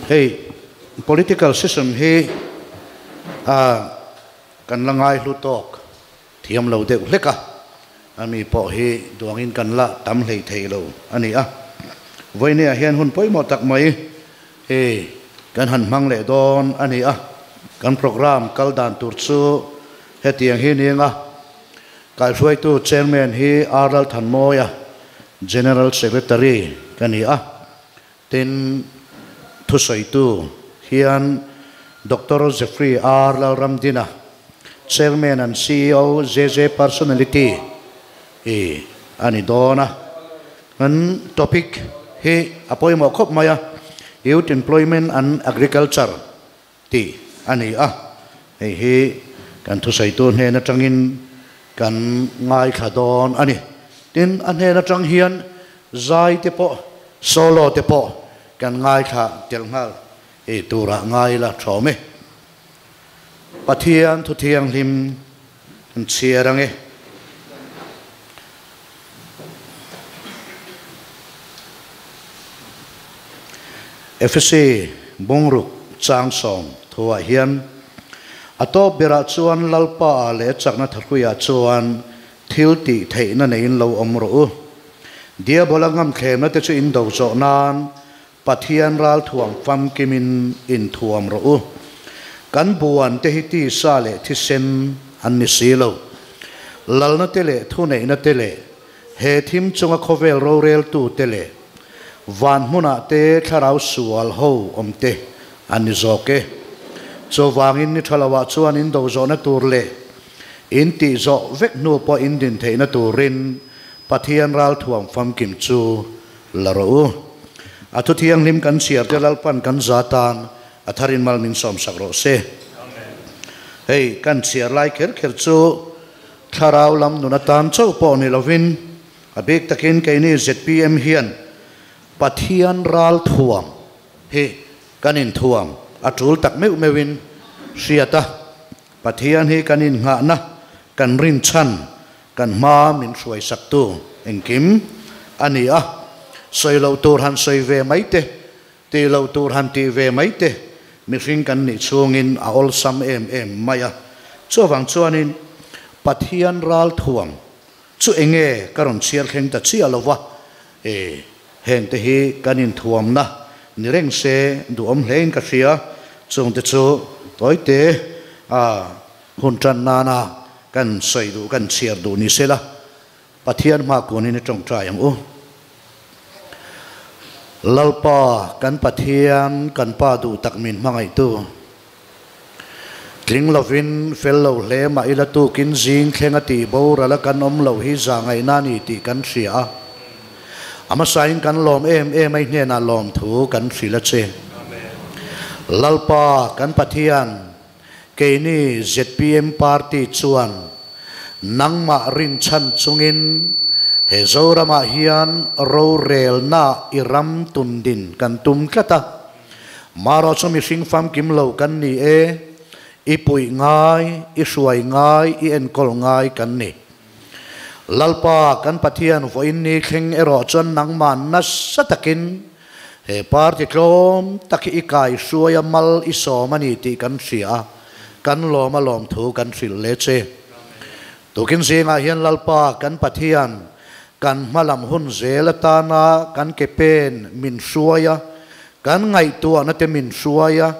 Hei political system hi a kan la ngai hlu tawk thiam lo deuh hlek a, ami pawh hi duangin kan la tam hlei thei lo a ni a. Vawinia hian hun pawimawh tak mai hi kan han hmang leh dawn a ni a. Kan program kal dan tur chu hetiang hi ni anga kaihruaitu Chairman hi R Lalthanmawia, General Secretary ka ni a. Tin, thusawitu hian Doctor Jeffrey R Lalramdina, Chairman and ceo JJ Personality i a ni dawn a. Kan topic hi a pawimawh khawp mai a, Youth Employment and Agriculture tih a ni a. Hei hi kan thusawitu hnen atangin kan ngaithla dawn a ni. Tin, a hnen atang hian zai te pawh, solo te pawh kan ngaithla tel nghal ei turah ngai la thawm e. Pathian thu thianghlim kan chhiar ang e. Efesi bungruk chang sawm thuah hian a tawp berah chuan Lalpa leh chakna thahruiah chuan thil tih theihna neiin lo awm rawh u. Diabola ngamthlemna te chu in do zawh nan Pathian ralthuam famkimin inthuam rawh u. Kan buan te hi tisa leh thisen an ni si lo. Lalna te leh thuneihna te leh he thim chunga khawvel roreltu te leh van hmunah te thlarau sual ho awm te an ni zawk e. Chuvangin ni tha loah chuan in do zawhna tur leh in tih zawh vek hnu pawh in din theihna turin Pathian ralthuam famkim chu la rawh u. A thu thianghlim kan chhiar te Lalpan kan za tan a tharin mal min sawmsak rawh se. Hei kan chhiar lai kher kher chu thlarau lam nun atan chauh pawh ni lovin a bik takin keini zpm hian Pathian ralthuam hi kan inthuam a tul tak meuh meuhin hriat a, Pathian hi kan innghahna kan rinchhan Kan hma min hruaisaktu engkim a ni a, sawi loh tur han sawi ve mai te, tih loh tur han tih ve mai te mihring kan nih chhungin a awlsam em em mai a. Chuvang chuanin Pathian ralthuam chu enge ka rawn chhiar thleng ta chiah lo va, e, hengte hi kan inthuamna ni reng se duhawm hlein ka hria, chungte chu tawite a Hun tan nana kan sawi duh, kan chhiar duh ni sela, Pathian hma kunin i tawngtai ang u. Lalpa, kan Pathian, kan Pa duh tak min hmangaihtu. Tling lovin, fel lo hle mah ila tukin zing thleng a tih boral a kan awm loh hi za ngaihna a ni tih kan hria a. A hmasain kan lawm em em a, i hnenah lawmthu kan hrilh a che. Lalpa, kan Pathian, Keini zpm party chuan nangmah rinchhan chungin he Zoramah hian rorelna i ram tundin kan tum tlat a. Marawh chu mihring famkim lo kan ni e, i puih ngai, i hruai ngai, i enkawl ngai kan ni. Lalpa kan Pathian vawiin ni thleng erawh chuan nangmah nasa takin He party tlawm tak hi i kai hruai a mal i sawm a ni tih kan hria a, kan lawm a lawmthu kan hrilh le che. Tukin zingah hian Lalpa kan Pathian kan hmalam hun zel atana kan ke pen min hruai a, kan ngaihtuahna te min hruai a,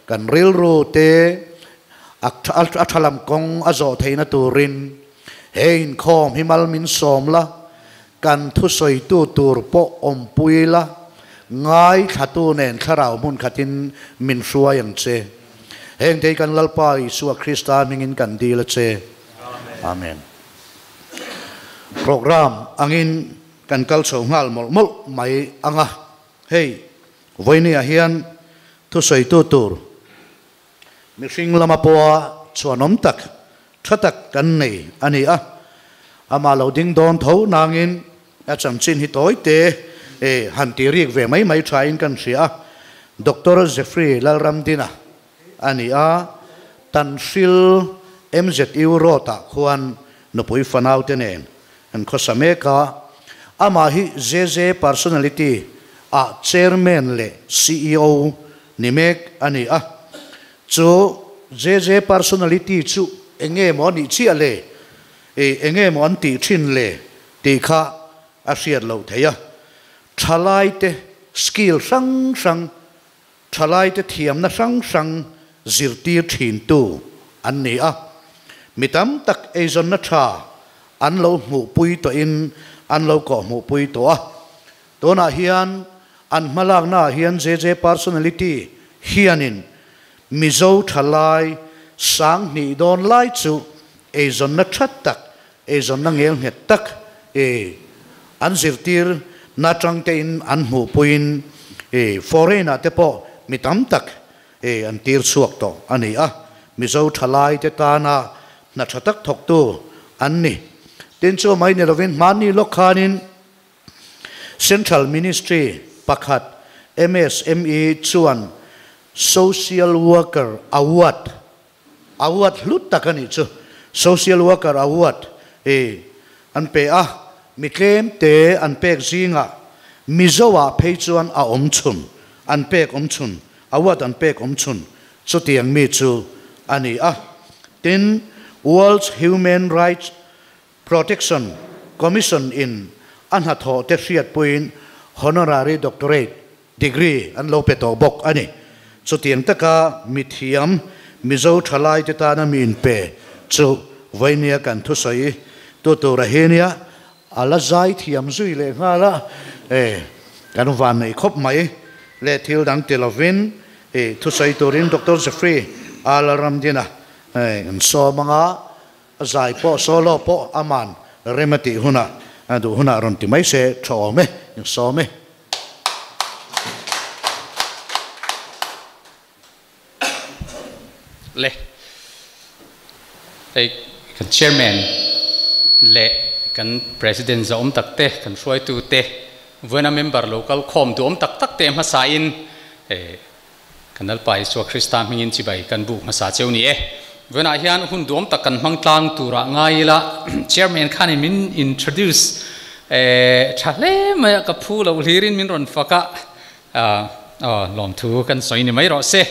kan rilru te a tha lam kawng a zawh theihna turin he inkhawm hi mal min sawm la, Kan thusawitu tur pawh awmpui la, ngaithlatu nen thlarau hmun khatin min hruai ang che. Heng te hi kan Lalpa Isua Krista hmingin kan dil a che. Amen. Program angin kan kal chho nghal mawlh mawlh mai ang a. Hei, vawinia hian thusawitu tur Mihring lama pawha chhuanawm tak, tha tak kan nei a ni a. Amah lo ding dawn tho nangin a chanchin hi tawi te han ti rik ve mai mai thain kan hria a. Doctor Jeffrey Lalramdina a ni a, Tanhril MZU Road-ah khuan nupui fanaute nen an khawsa mek a. Amah hi JJ Personality ah Chairman leh ceo ni mek a ni a. Chu JJ Personality chu enge maw a nih chiah le, enge maw an tih thin le tih kha a hriat loh theih a. Thalaite skill hrang hrang, thalaite thiamna hrang hrang zirtir thintu an ni a. Mi tam tak eizawnna tha an lo hmuhpui tawhin an lo kawhhmuhpui tawh a. Tunah hian an hmalaknaah hian JJ Personality hianin Mizo thalai 2000 dawn lai chu eizawnna tha tak, eizawnna ngelnghet tak i an zirtir na tangtein an hmuhpuiin i foreign-ah te pawh mi tam tak i an tir chhuak tawh a ni a. Mizo thalai te tana hna tha tak thawktu an ni. Tin chu mai ni lovin hmanni lawk khanin Central Ministry pakhat MSME chuan Social Worker Award, award hlu tak a nih chu, Social Worker Award i an pe a, mi tlem te an pek zingah Mizo-ah phei chuan a awm chhun, an pek awm chhun, award an pek awm chhun chutiang mi chu a ni a. Tin, World Human Rights Protection Commission in a hnathawh te hriatpuiin Honorary Doctorate degree an lo pe tawh bawk a ni. Chutiang taka mithiam Mizo thalai te tana mi inpe chu Vainia kan thusawi tu tura hi nia a la zai thiam zui leh nghal a, e kan van neih khawp mai leh thil dang ti lovin i thusawi turin Doctor Jeffrey A Lalramdina kan sawm anga. A zai pawh solo pawh aman rem a tih hunah a duh hunah rawn ti mai se tha awm e, insawm e. Le hei kan chairman leh kan president zahawm tak te kan hruaitu te vawiina member lo kal khawm duhawm tak tak te hmasa in Kan Lalpa Isua Krista hmingin chibai kan buk hmasa cheu ni e. Vawiinah hian hun duam tak kan hmang tlang turah ngai ila Chairman khanin min introduce tha hle mai a, ka phu loh hlirin min rawn fak a, aw lawmthu kan sawi ni mai rawh se.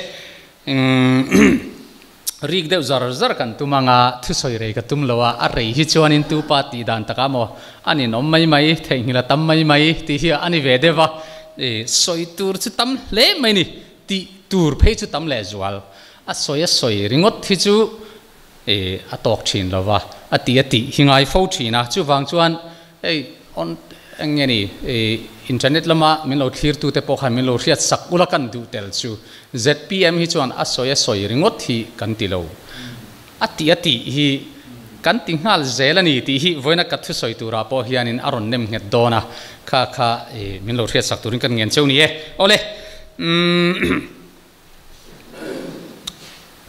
Rik deuh zar zar kan tum anga thusawi rei ka tum lo a, a rei hi chuanin tu pa tih dan takah maw a ninawm mai mai, theihnghilh a tam mai mai tih hi a ni ve deuh a, i sawi tur chu tam hle mai ni, tih tur phei chu tam leh zual, a sawi a sawi ringawt hi chu i a tawk thin lo va, a tih a tih hi ngai fo thin a, chuvang chuan hei on eng nge ni i internet lama min lo thlirtute pawh khan min lo hriat sak ula kan duh tel chu zpm hi chuan a sawi a sawi ringawt hi kan ti lo. A tih a tih hi kan ti nghal zel a ni tih hi vawiina ka thusawi turah pawh hianin a rawn nem nghet dawn a, kha kha i min lo hriat sak turin kan ngen cheu ni e. Awle umm.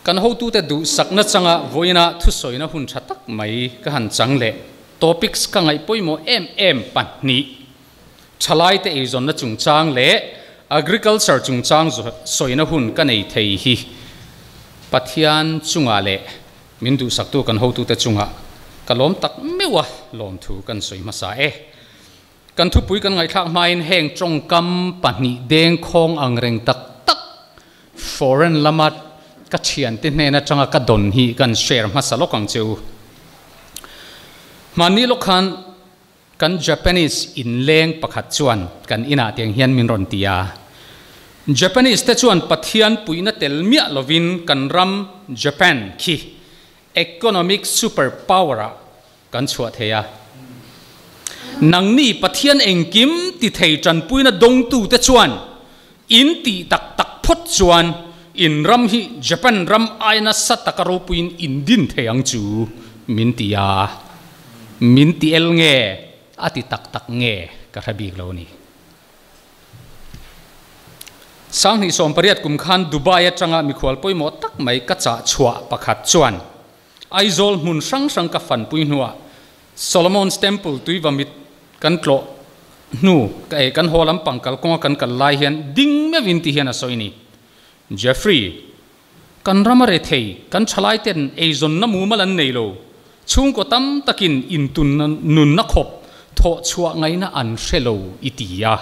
Kan hotute duhsakna changa vawiina thusawina hun tha tak mai ka han chang leh topics ka ngaih pawimawh em em pahnih, thalaite eizawnna chungchang leh agriculture chungchang sawina hun ka nei thei hi Pathian chungah leh min duhsaktu kan hotute chungah ka lawm tak meuh a lawmthu kan sawi hmasa e. Kan thupui kan ngaihthlak hmain heng tawngkam pahnih dengkhawng ang reng tak tak foreign lama ka thiante hnen atanga ka dawn hi kan share hmasa lawk ang che u. Hmanni lawk khan kan Japanese inleng pakhat chuan kan inah tiang hian min rawn ti a, Japanese te chuan Pathian puihna tel miah lovin kan ram Japan khi economic super power ah Kan chhuah thei a. Nangni Pathian engkim ti thei tanpuina dawngtute chuan in tih tak tak phawt chuan in ram hi Japan ram aia nasa taka ropuiin in din thei ang chu min ti a. Min ti el nge a ti tak tak nge ka hre bik lo ni. 2018 kum khan Dubai atanga mikhual pawimawh tak mai ka chah chhuah pakhat chuan Aizawl hmun hrang hrang ka fanpui hnuah Solomon's Temple tuiva mit kan tlawh hnu ka ei kan haw lampang kalkawnga kan kal lai hian ding meuhin ti hian a sawi ni. Jeffrey, Kan ram a re thei, kan thalai ten eizawnna mumal an nei lo, chhungkaw tam takin intun nunna khawp thawh chhuah ngaihna an hre lo i ti a.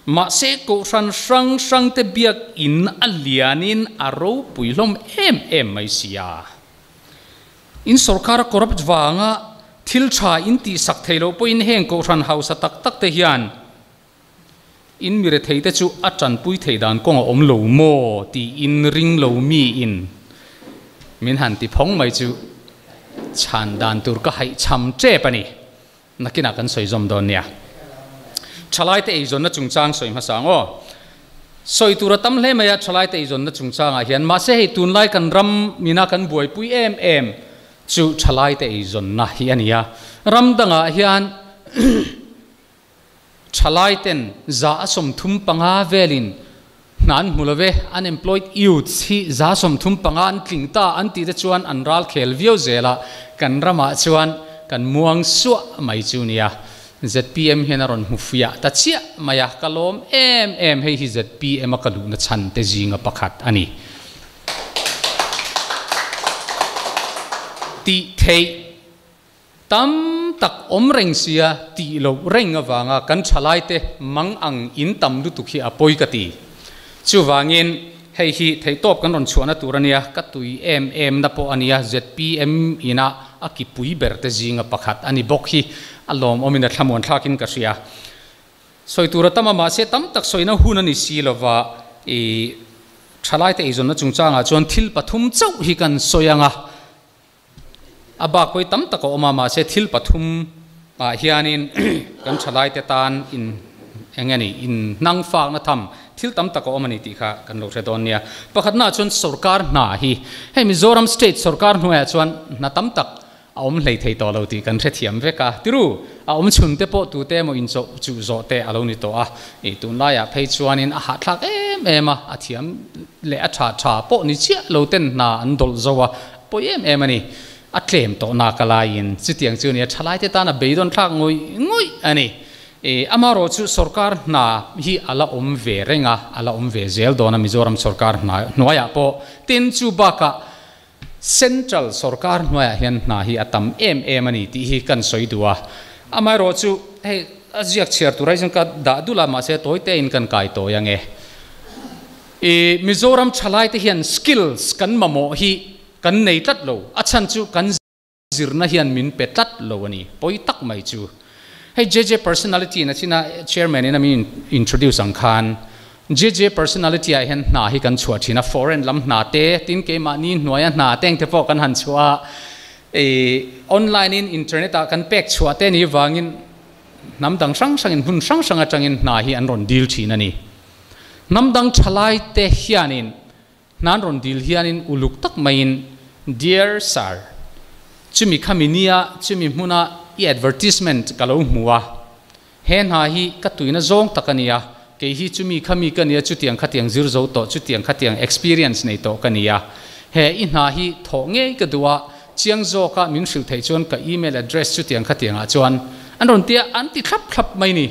Mahse kohhran hrang hrangte biakin a lianin a ropui hlawm em em mai sia. In sorkar a corrupt vanga thil tha in tihsak thei loh pawhin heng kohhran hausa tak tak te hian in mirethei te chu a tanpui thei dan kawng a awm lo maw tiin ring lo mi in min han ti phawng mai chu chhan dan tur ka haihchham tep a ni. Nakinah kan sawi zawm dawn nia. Thalaite eizawnna chungchang sawi hmasa ang aw. Sawi tur a tam hle mai a thalaite eizawnna chungchangah hian. Mahse hei tunlai kan ram mina kan buaipui em em chu thalaite eizawnna hi a ni a. Ram dangah hian thalaiten za a 35 velin hna an hmu lo ve, unemployed youths hi za 35 an tling ta an tih te chuan an ral khel viau zel a, kan ramah chuan kan muang suah mai chu nia. Zpm hian a rawn hmu fiah ta chiah mai a, ka lawm em em, hei hi zpm a ka luhna chhan te zinga pakhat a ni. Tih theih Tam tak awm reng sia tih loh reng avanga kan thalaite mang ang in tam lutuk hi a pawi ka ti. Chuvangin hei hi theihtawp kan rawn chhuahna tur a nia, ka tui em em na pawh a nia, zpm ina a ki pui ber te zinga pakhat a ni bawk hi a lawmawmin a thlamuan thlakin ka hria. Sawi tur a tam a, mahse tam tak sawina hun a ni si lova, i thalaite eizawnna chungchangah chuan thil pathum chauh hi kan sawi ang a, A bak pawi tam tak a awm a, mahse thil pathum ah hianin kan thalaite tan in eng nge ni, in hnang fakna tham thil tam tak a awm a ni tih kha kan lo hre dawn nia. Pakhatna ah chuan sorkar hna hi, hei Mizoram state sorkar hnuaiah chuan hna tam tak a awm hlei thei tawh lo tih kan hrethiam vek a, tiru a awm chhun te pawh tute emaw inchawh chuh zawh te a lo ni tawh a, ih tunlaiah phei chuanin a hahthlak em em a, a thiam leh a tha tha pawh ni chiah lo ten hna an dawlh zo a, Pawi em em a ni. A tlem tawh nak a laiin chutiang chu a ni a, thalaite tan a beidawn thlak ngawih ngawih a ni. E, amaherawh chu sorkar hna hi a la awm ve reng a, a la awm ve zel dawn a Mizoram sorkar hna hnuaiah pawh. Tin, chu bakah Central sorkar hnuaiah hian hna hi a tam em em a ni tih hi kan sawi duh a. Amaherawh chu hei a ziak chhiar tur aizawn ka dah dul a, mahse tawi tein kan kai tawi ang e. I Mizoram thalaite hian skills kan mamawh hi kan nei tlat lo, a chhan chu kan zirna hian min pe tlat lo a ni, pawi tak mai chu. Hei JJ Personality in a china chairman in a min introduce ang khan JJ Personality ah hian hna hi kan chhuah thin a, foreign lam hna te, tin keimahni hnuaia hna te engte pawh kan han chhuah a, i online in internet ah kan pek chhuah te ni vangin hnam dang hrang hrangin hmun hrang hrang atangin hna hi an rawn dil thin a ni. Hnam dang thalaite hianin hnan rawn dil hianin uluk tak maiin, Dear Sir, chumi khami nia chumi hmuna i advertisement ka lo hmu a, he hna hi ka tuina zawng tak a nia, kei hi chumi khami ka nia chutiang khatiang zir zo tawh chutiang khatiang experience nei tawh ka nia, he i hna hi thawh ngei ka duh a, chiang zawka min hrilh theih chuan ka email address chutiang khatiangah chuan an rawn tia an ti thlap thlap mai ni.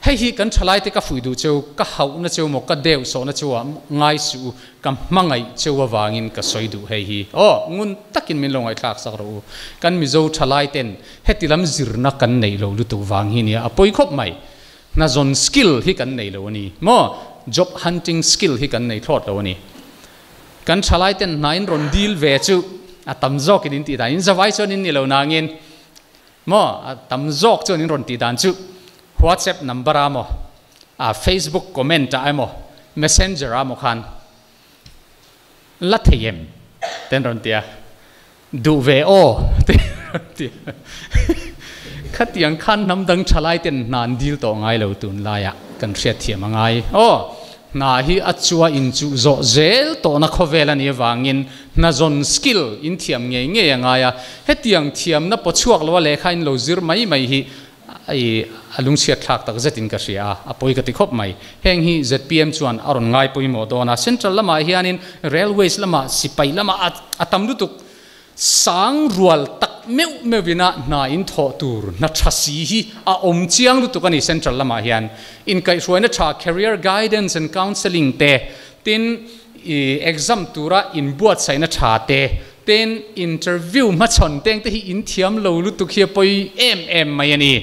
Hei hi kan thalaite ka fuih duh cheu, ka hauhna cheu maw, ka deuh sawhna cheu ah ngai suh u, ka hmangaih cheu avangin ka sawi duh hei hi. Aw, ngun takin min lo ngaihthlak sak rawh u. Kan Mizo thalaiten heti lam zirna kan neih lo lutuk vang hi nia a pawi khawp mai. Hnazawn skill hi kan nei lo a ni maw? Job hunting skill hi kan nei thlawt lo a ni. Kan thalaiten hna in rawn dil ve chu a tam zawkin in tih dan, in zavai chuan in ni lo nangin Maw a tam zawk chuan in rawn tih dan chu WhatsApp number a maw, a Facebook comment ah emaw, messenger ah maw khan la thei em te an rawn ti a, duh ve aw te an rawn ti a. Khatiang khan hnam dang thalai ten hna an dil tawh ngai lo tunlaiah kan hriatthiam a ngai aw. Hna hi a chua inchuh zawh zel tawhna khawvel a nih avangin hna zawn skill in thiam ngei ngei a ngai a, hetiang thiamna paw chhuak loa lehkha in lo zir mai mai hi i a lungchhiat thlak tak zetin ka hria a, a pawi ka ti khawp mai. Heng hi zpm chuan a rawn ngai pawimawh dawn a, central lamah hianin railways lamah sipai lamah a tam lutuk. Sang rual tak meuh meuhina hna in thawh tur hna tha si hi a awm chiang lutuk a ni Central lamah hian. Inkaihhruaina tha Career Guidance and Counselling te, tin i exam tura inbuatsaihna tha te, tin interview hmachhawn teng te hi in thiam lo lutuk hi a pawi em em mai a ni.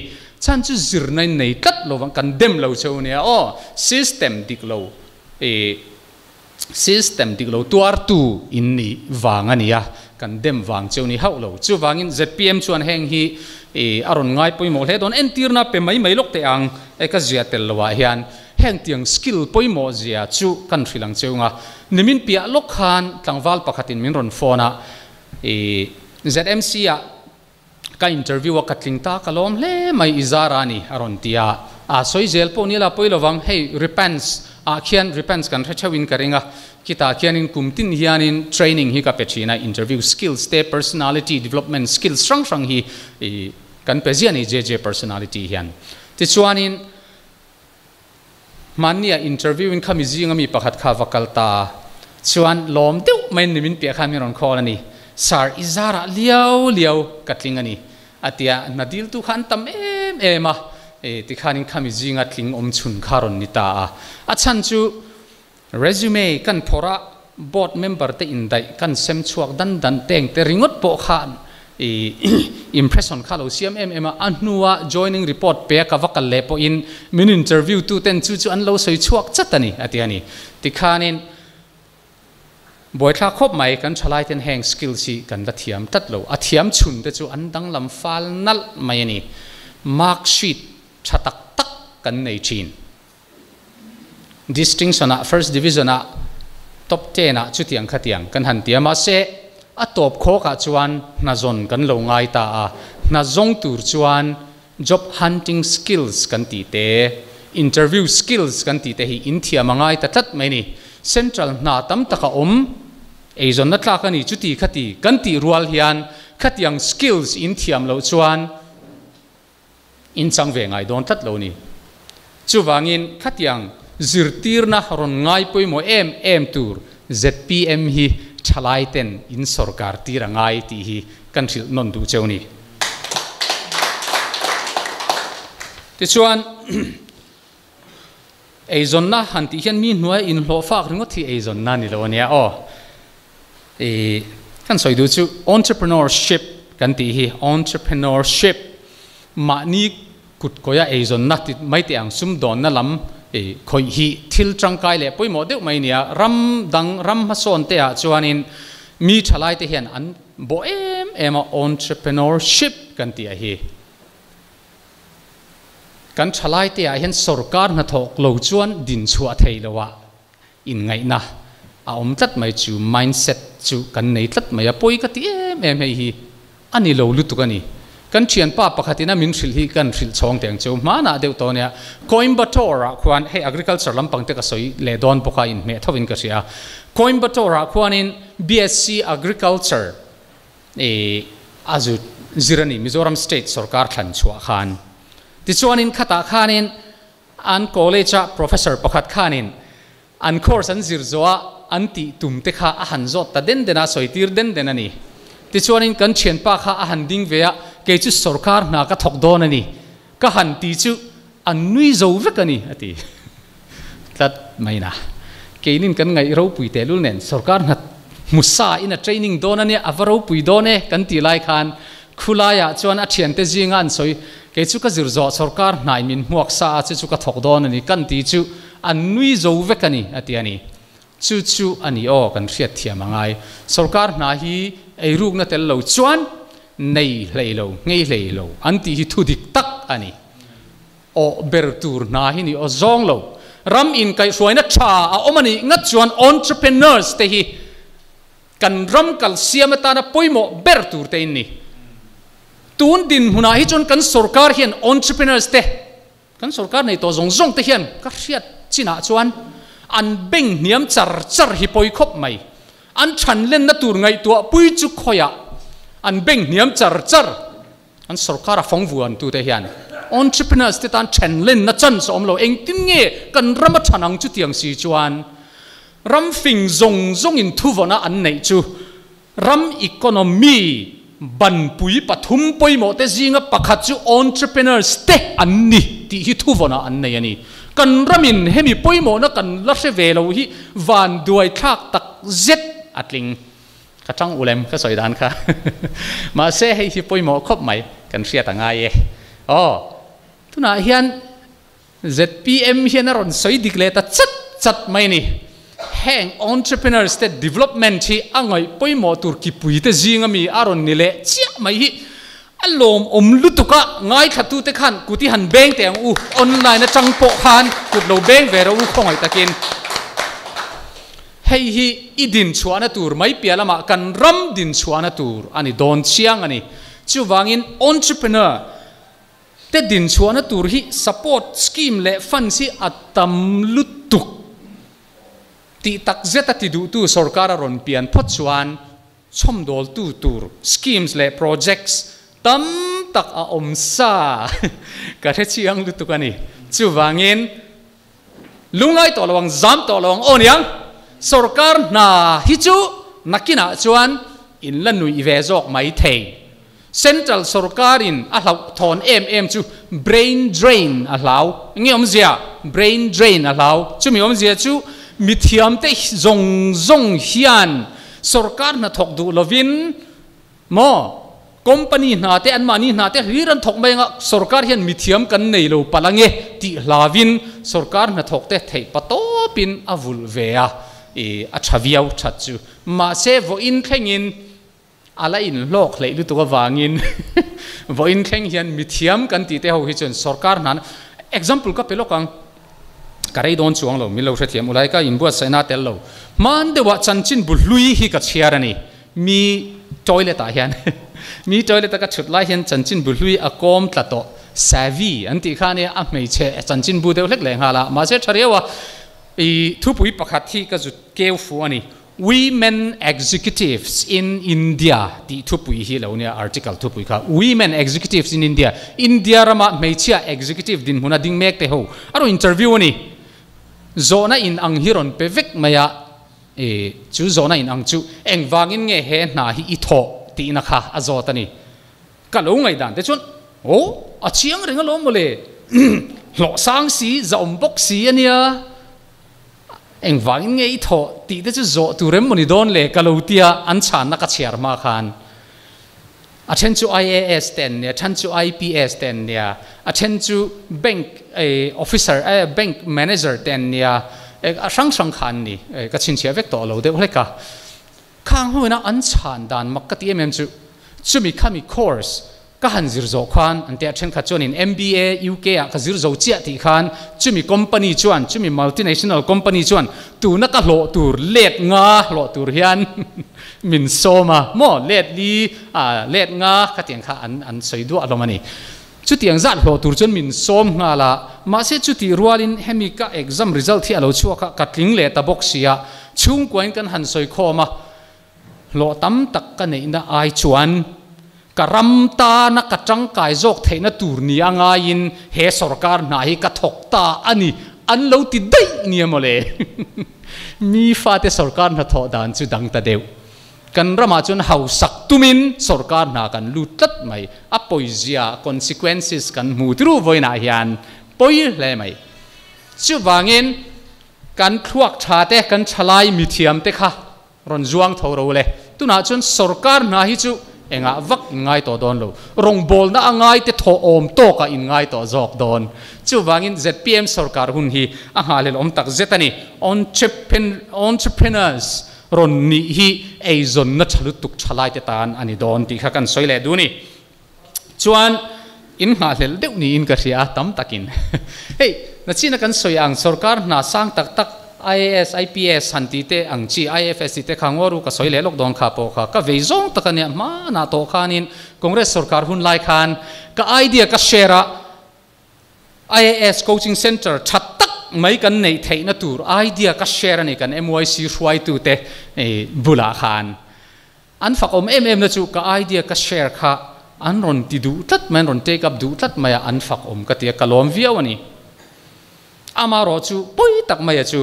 Chan chu zir na in nei tlat lo vang kan dem lo cheu nia aw. System dik lo e system dik lo tuar tu in ni vang a nia kan dem vang cheu ni hauh lo. Chuvangin zpm chuan heng hi e a rawn ngai pawimawh hle dawn entirna pe mai mai lawk teh ang e ka zia tel lo ah hian heng tiang skill pawimawh zia chu kan hrilh ang cheu nga. Nimin piah lawk khan tlangval pakhatin min rawn phone a e ZMC ah Ka interview a ka tling ta ka lawm hle mai i zar a ni a rawn ti a, a sawi zel pawh ni la pawi lovang hei repents ah khian repents kan hre theuh in ka ring a, khitah khianin kum tin hianin training hi ka pe thin a, interview skills te personality development skills hrang hrang hi i kan pe ziah a ni JJ personality hian tichuanin hmanni ah interview in khami zinga mi pakhat kha va kal ta chuan lawm deuh mai ni min piah khan min rawn call a ni sir i zarah liau liau ka tling a ni a tia hna dil tu kha an tam em em a e tikhanin khami zinga tling awm chhun kha rawn ni ta a a chhan chu resume kan phawrh a Board member te indaih kan sem chhuak dan dan teng te ringawt pawh khan i impression kha lo siam em em a, a hnua joining report pe a ka va kal leh pawhin min interview tu ten chu chu an lo sawi chhuak chat a ni a ti a ni. Tikhanin buaithlak khawp mai kan thalai ten heng skills hi kan la thiam tlat lo, a thiam chhun te chu an danglam fal nalh mai a ni. Mark sheet tha tak tak kan nei thin. Distinction ah First Division ah Top 10 ah chutiang khatiang kan han ti a, mahse a tawp khawk ah chuan hna zawn kan lo ngai ta a, hna zawng tur chuan job hunting skills kan tih te, interview skills kan tih te hi in thiam a ngai ta tlat mai ni. Central hna tam tak a awm, eizawnna tlak a ni chuti khati kan tih rual hian khatiang skills in thiam loh chuan In chang ve ngai dawn tlat lo ni. Chuvangin khatiang zirtirna rawn ngai pawimawh em em tur zpm hi thalai ten in sawrkar tir a ngai tih hi kan hrilh nawn duh cheu ni. Tichuan eizawnna han tih hian mi hnuaia inhlawh fak ringawt hi eizawnna ni lo ania aw. I kan sawi duh chu entrepreneurship kan tih hi entrepreneurship mahni kut kawia eizawnna ti mai teh ang sumdawnna lam i khawih hi thil tangkai leh pawimawh deuh mai nia ram dang ram hmasawn te ah chuanin mi thalai te hian an bawh em em a entrepreneurship kan tih a hi. Kan thalai te ah hian sorkar hnathawk lo chuan din chhuah thei lo ah inngaihna a awm tlat mai chu mindset chu kan nei tlat mai a, pawi ka ti em em hei hi a ni lo lutuk a ni. Kan thianpa pakhatin a min hrilh hi kan hrilh chhawng teh ang chu hmanah deuh tawh nia Coimbatore ah khuan hei agriculture lampang te ka sawi leh dawn bawk a inhmeh thovin ka hria Coimbatore ah khuanin BSc Agriculture I a zut zir a ni Mizoram state sorkar thlan chhuah khan. Tichuanin khatah khanin an college a professor pakhat khanin an course an zir zawh a an tih tum te kha a han zawt ta den den a, sawi tir den den a ni. Tichuanin kan thianpa kha a han ding ve a, kei chu sorkar hna ka thawk dawn a ni, ka han ti chu an nui zo vek a ni a ti tlat mai na. Keinin kan ngaih ropui tehlul nen sorkar hna hmusa in a training dawn a nia, a va ropui dawn e kan tih lai khan khulaiah chuan a thiante zinga an sawi, kei chu ka zir zawh sorkar hnai min hmuak sa a chu chu ka thawk dawn a ni kan ti chu an nui zo vek a ni a ti a ni. Chu chu a ni aw kan hriat thiam a ngai. Sorkar hna hi eirukna tel lo chuan nei hlei lo, nghei hlei lo an tih hi thu dik tak a ni. Awh ber tur hna hi ni aw zawng lo. Ram inkaihhruaina tha a awm a nih ngat chuan entrepreneurs te hi kan ram kal siam atana pawimawh ber tur te in ni. Tun dinhmunah hi chuan kan sorkar hian entrepreneurs te Kan sorkar nei tawh zawng zawng te hian ka hriat chinah chuan an beng hniam char char hi pawi khawp mai. An chhan lenna tur ngaihtuah pui chu khawiah an beng hniam char char. An sorkar a fawng vuan tute hian entrepreneurs te tan then lenna chance a awm lo. Engtin nge kan ram a than ang chutiang si chuan ram fing zawng zawngin thuvawna an neih chu Ram economy banpui pathum pawimawh te zinga pakhat chu entrepreneurs te an ni tih hi thuvawnah an nei a ni. Kan ramin hemi pawimawhna kan la hre ve lo hi van duai thlak tak zet a tling. Ka tang ulem ka sawi dan kha. Mahse hei hi pawimawh khawp mai kan hriat a ngai e. Aw. Tunah hian zpm hian a rawn sawi dik leh ta chat chat mai a ni. Heng entrepreneurs te development hi a ngaih pawimawh tur kipui te zing ami a rawn ni leh chiah mai hi a lawmawm lutuk a, ngaithlatute khan kut i han beng teh ang u, online atang pawh khan kut lo beng ve rawh u khawngaih takin. Hei hi i dinchhuahna tur mai piah lamah kan ram dinchhuahna tur a ni dawn chiang a ni. Chuvangin entrepreneur te dinchhuahna tur hi support scheme leh funds hi a tam lutuk tih tak zeta ti duhtu sorkar a rawn pian phawt chuan chhawmdawltu tur schemes leh projects tam tak a awm sa ka hre chiang lutuk a ni. Chuvangin lunglai tawh lo ang, zam tawh lo ang aw niang, sorkar hna hi chu nakinah chuan in la nuih ve zawk mai thei. Central sorkarin a hlauhthawn em em chu brain drain a hlau. Enge awmzia? Brain drain a hlau. Chumi awmzia chu mithiamte zawng zawng hian sorkar hna thawk duh lovin maw company hna te anmahni hna te hlir an thawk mai anga sorkar hian mithiam kan nei lo palh ange tih hlauin sorkar hna thawk te theih patawpin a vulh ve a, i a tha viau that chu. Mahse vawiin thlengin A la inhlawk hleih lutuk avangin vawiin thleng hian mithiam kan tih te ho hi chuan sorkar hna example ka pe lawk ang, ka rei dawn chuang lo, min lo hrethiam ulai ka inbuatsaihna a tel lo. Hman deuhah chanchin bu hlui hi ka chhiar a ni, mi toilet ah hian mi toilet a ka chhut lai hian chanchin bu hlui a kawm tla tawh, savvy an tih kha ania a hmeichhe chanchin bu deuh hlek leh nghal a, mahse tha riau a, i thupui pakhat hi ka zut keu fuh a ni. Women Executives in India tih thupui hi lo nia article thupui kha Women Executives in India, India rama hmeichhia executive dinhmuna ding mek te ho a rawn interview a ni. Zawhna in ang hi rawn pe vek mai a, e chu zawhna in ang chu engvangin nge he hna hi i thawh tihna kha a zawt a ni. Ka lo ngaihdan te chuan aw a chiang reng alawm mawle hlawh sang si zahawm bawk si a nia. Engvangin nge i thawh tih te chu zawh tur em mawni dawn le ka lo tia an chhanna ka chhiar hma khan a then chu IAS te an nia, a then chu IPS te an nia, a then chu bank officer bank manager te an nia, a hrang hrang kha an ni, ka chhinchhiah vek tawh lo deuh hlek a. Khang hnuaina an chhan dan mak ka ti em em chu chumi khami course Ka han zir zawh khan an tia thenkhat chuanin MBA UK ah ka zir zo chiah tih khan chumi company chuan, chumi multinational company chuan tuna ka hlawh tur let nga hlawh tur hian min sawm a maw let li ah let nga khatiang kha an an sawi duah hlawm a ni. Chutiang zat hlawh tur chuan min sawm nghal a, mahse chutih rualin hemi ka exam result hi a lo chhuak a, ka tling leh ta bawk sia, chhungkuain kan han sawi khawm a, Hlawh tam tak ka neihna ai chuan ka ram tana ka tangkai zawk theihna tur ni a ngaiin he sorkar hna hi ka thawk ta a ni an lo ti daih nia mawle. Mi fate sorkar hnathawh dan chu dang ta deuh. Kan ramah chuan hausak tumin sorkar hna kan lut tlat mai. A pawizia, consequences, kan hmu tiru vawiinah hian pawi hle mai. Chuvangin kan thluak tha te, kan thalai mithiam te kha Rawn zuang tho ro le. Tunah chuan sorkar hna hi chu engah vak in ngai tawh dawn lo. Rawngbawlna a ngai te thawh awm tawkah in ngai tawh zawk dawn. Chuvangin zpm sorkar hun hi a nghahhlel awm tak zet a ni. Entrepreneurs rawn nih hi eizawnna tha lutuk tha lai te tan a ni dawn tih kha kan sawi leh duh a ni. Chuan in nghahhlelh deuh niin ka hria a, tam takin. Hei, nachina kan sawi ang sorkar hna sang tak tak IAS, IPS han tih te ang chi, IFS tih te kha ngaw ru ka sawi leh lawk dawn kha pawh kha ka vei zawng tak a nia, hmanah tawh khanin Congress sorkar hun lai khan ka idea ka share a, IAS coaching centre tha tak mai kan neih theihna tur idea ka share a ni kan MYC hruaitute bulah khan. An fak awm em em na chu ka idea ka share kha an rawn ti duh tlat mai, an rawn take up duh tlat mai a, an fak awm ka ti a, ka lawm viau a ni. Amarawh chu pawi tak mai a chu,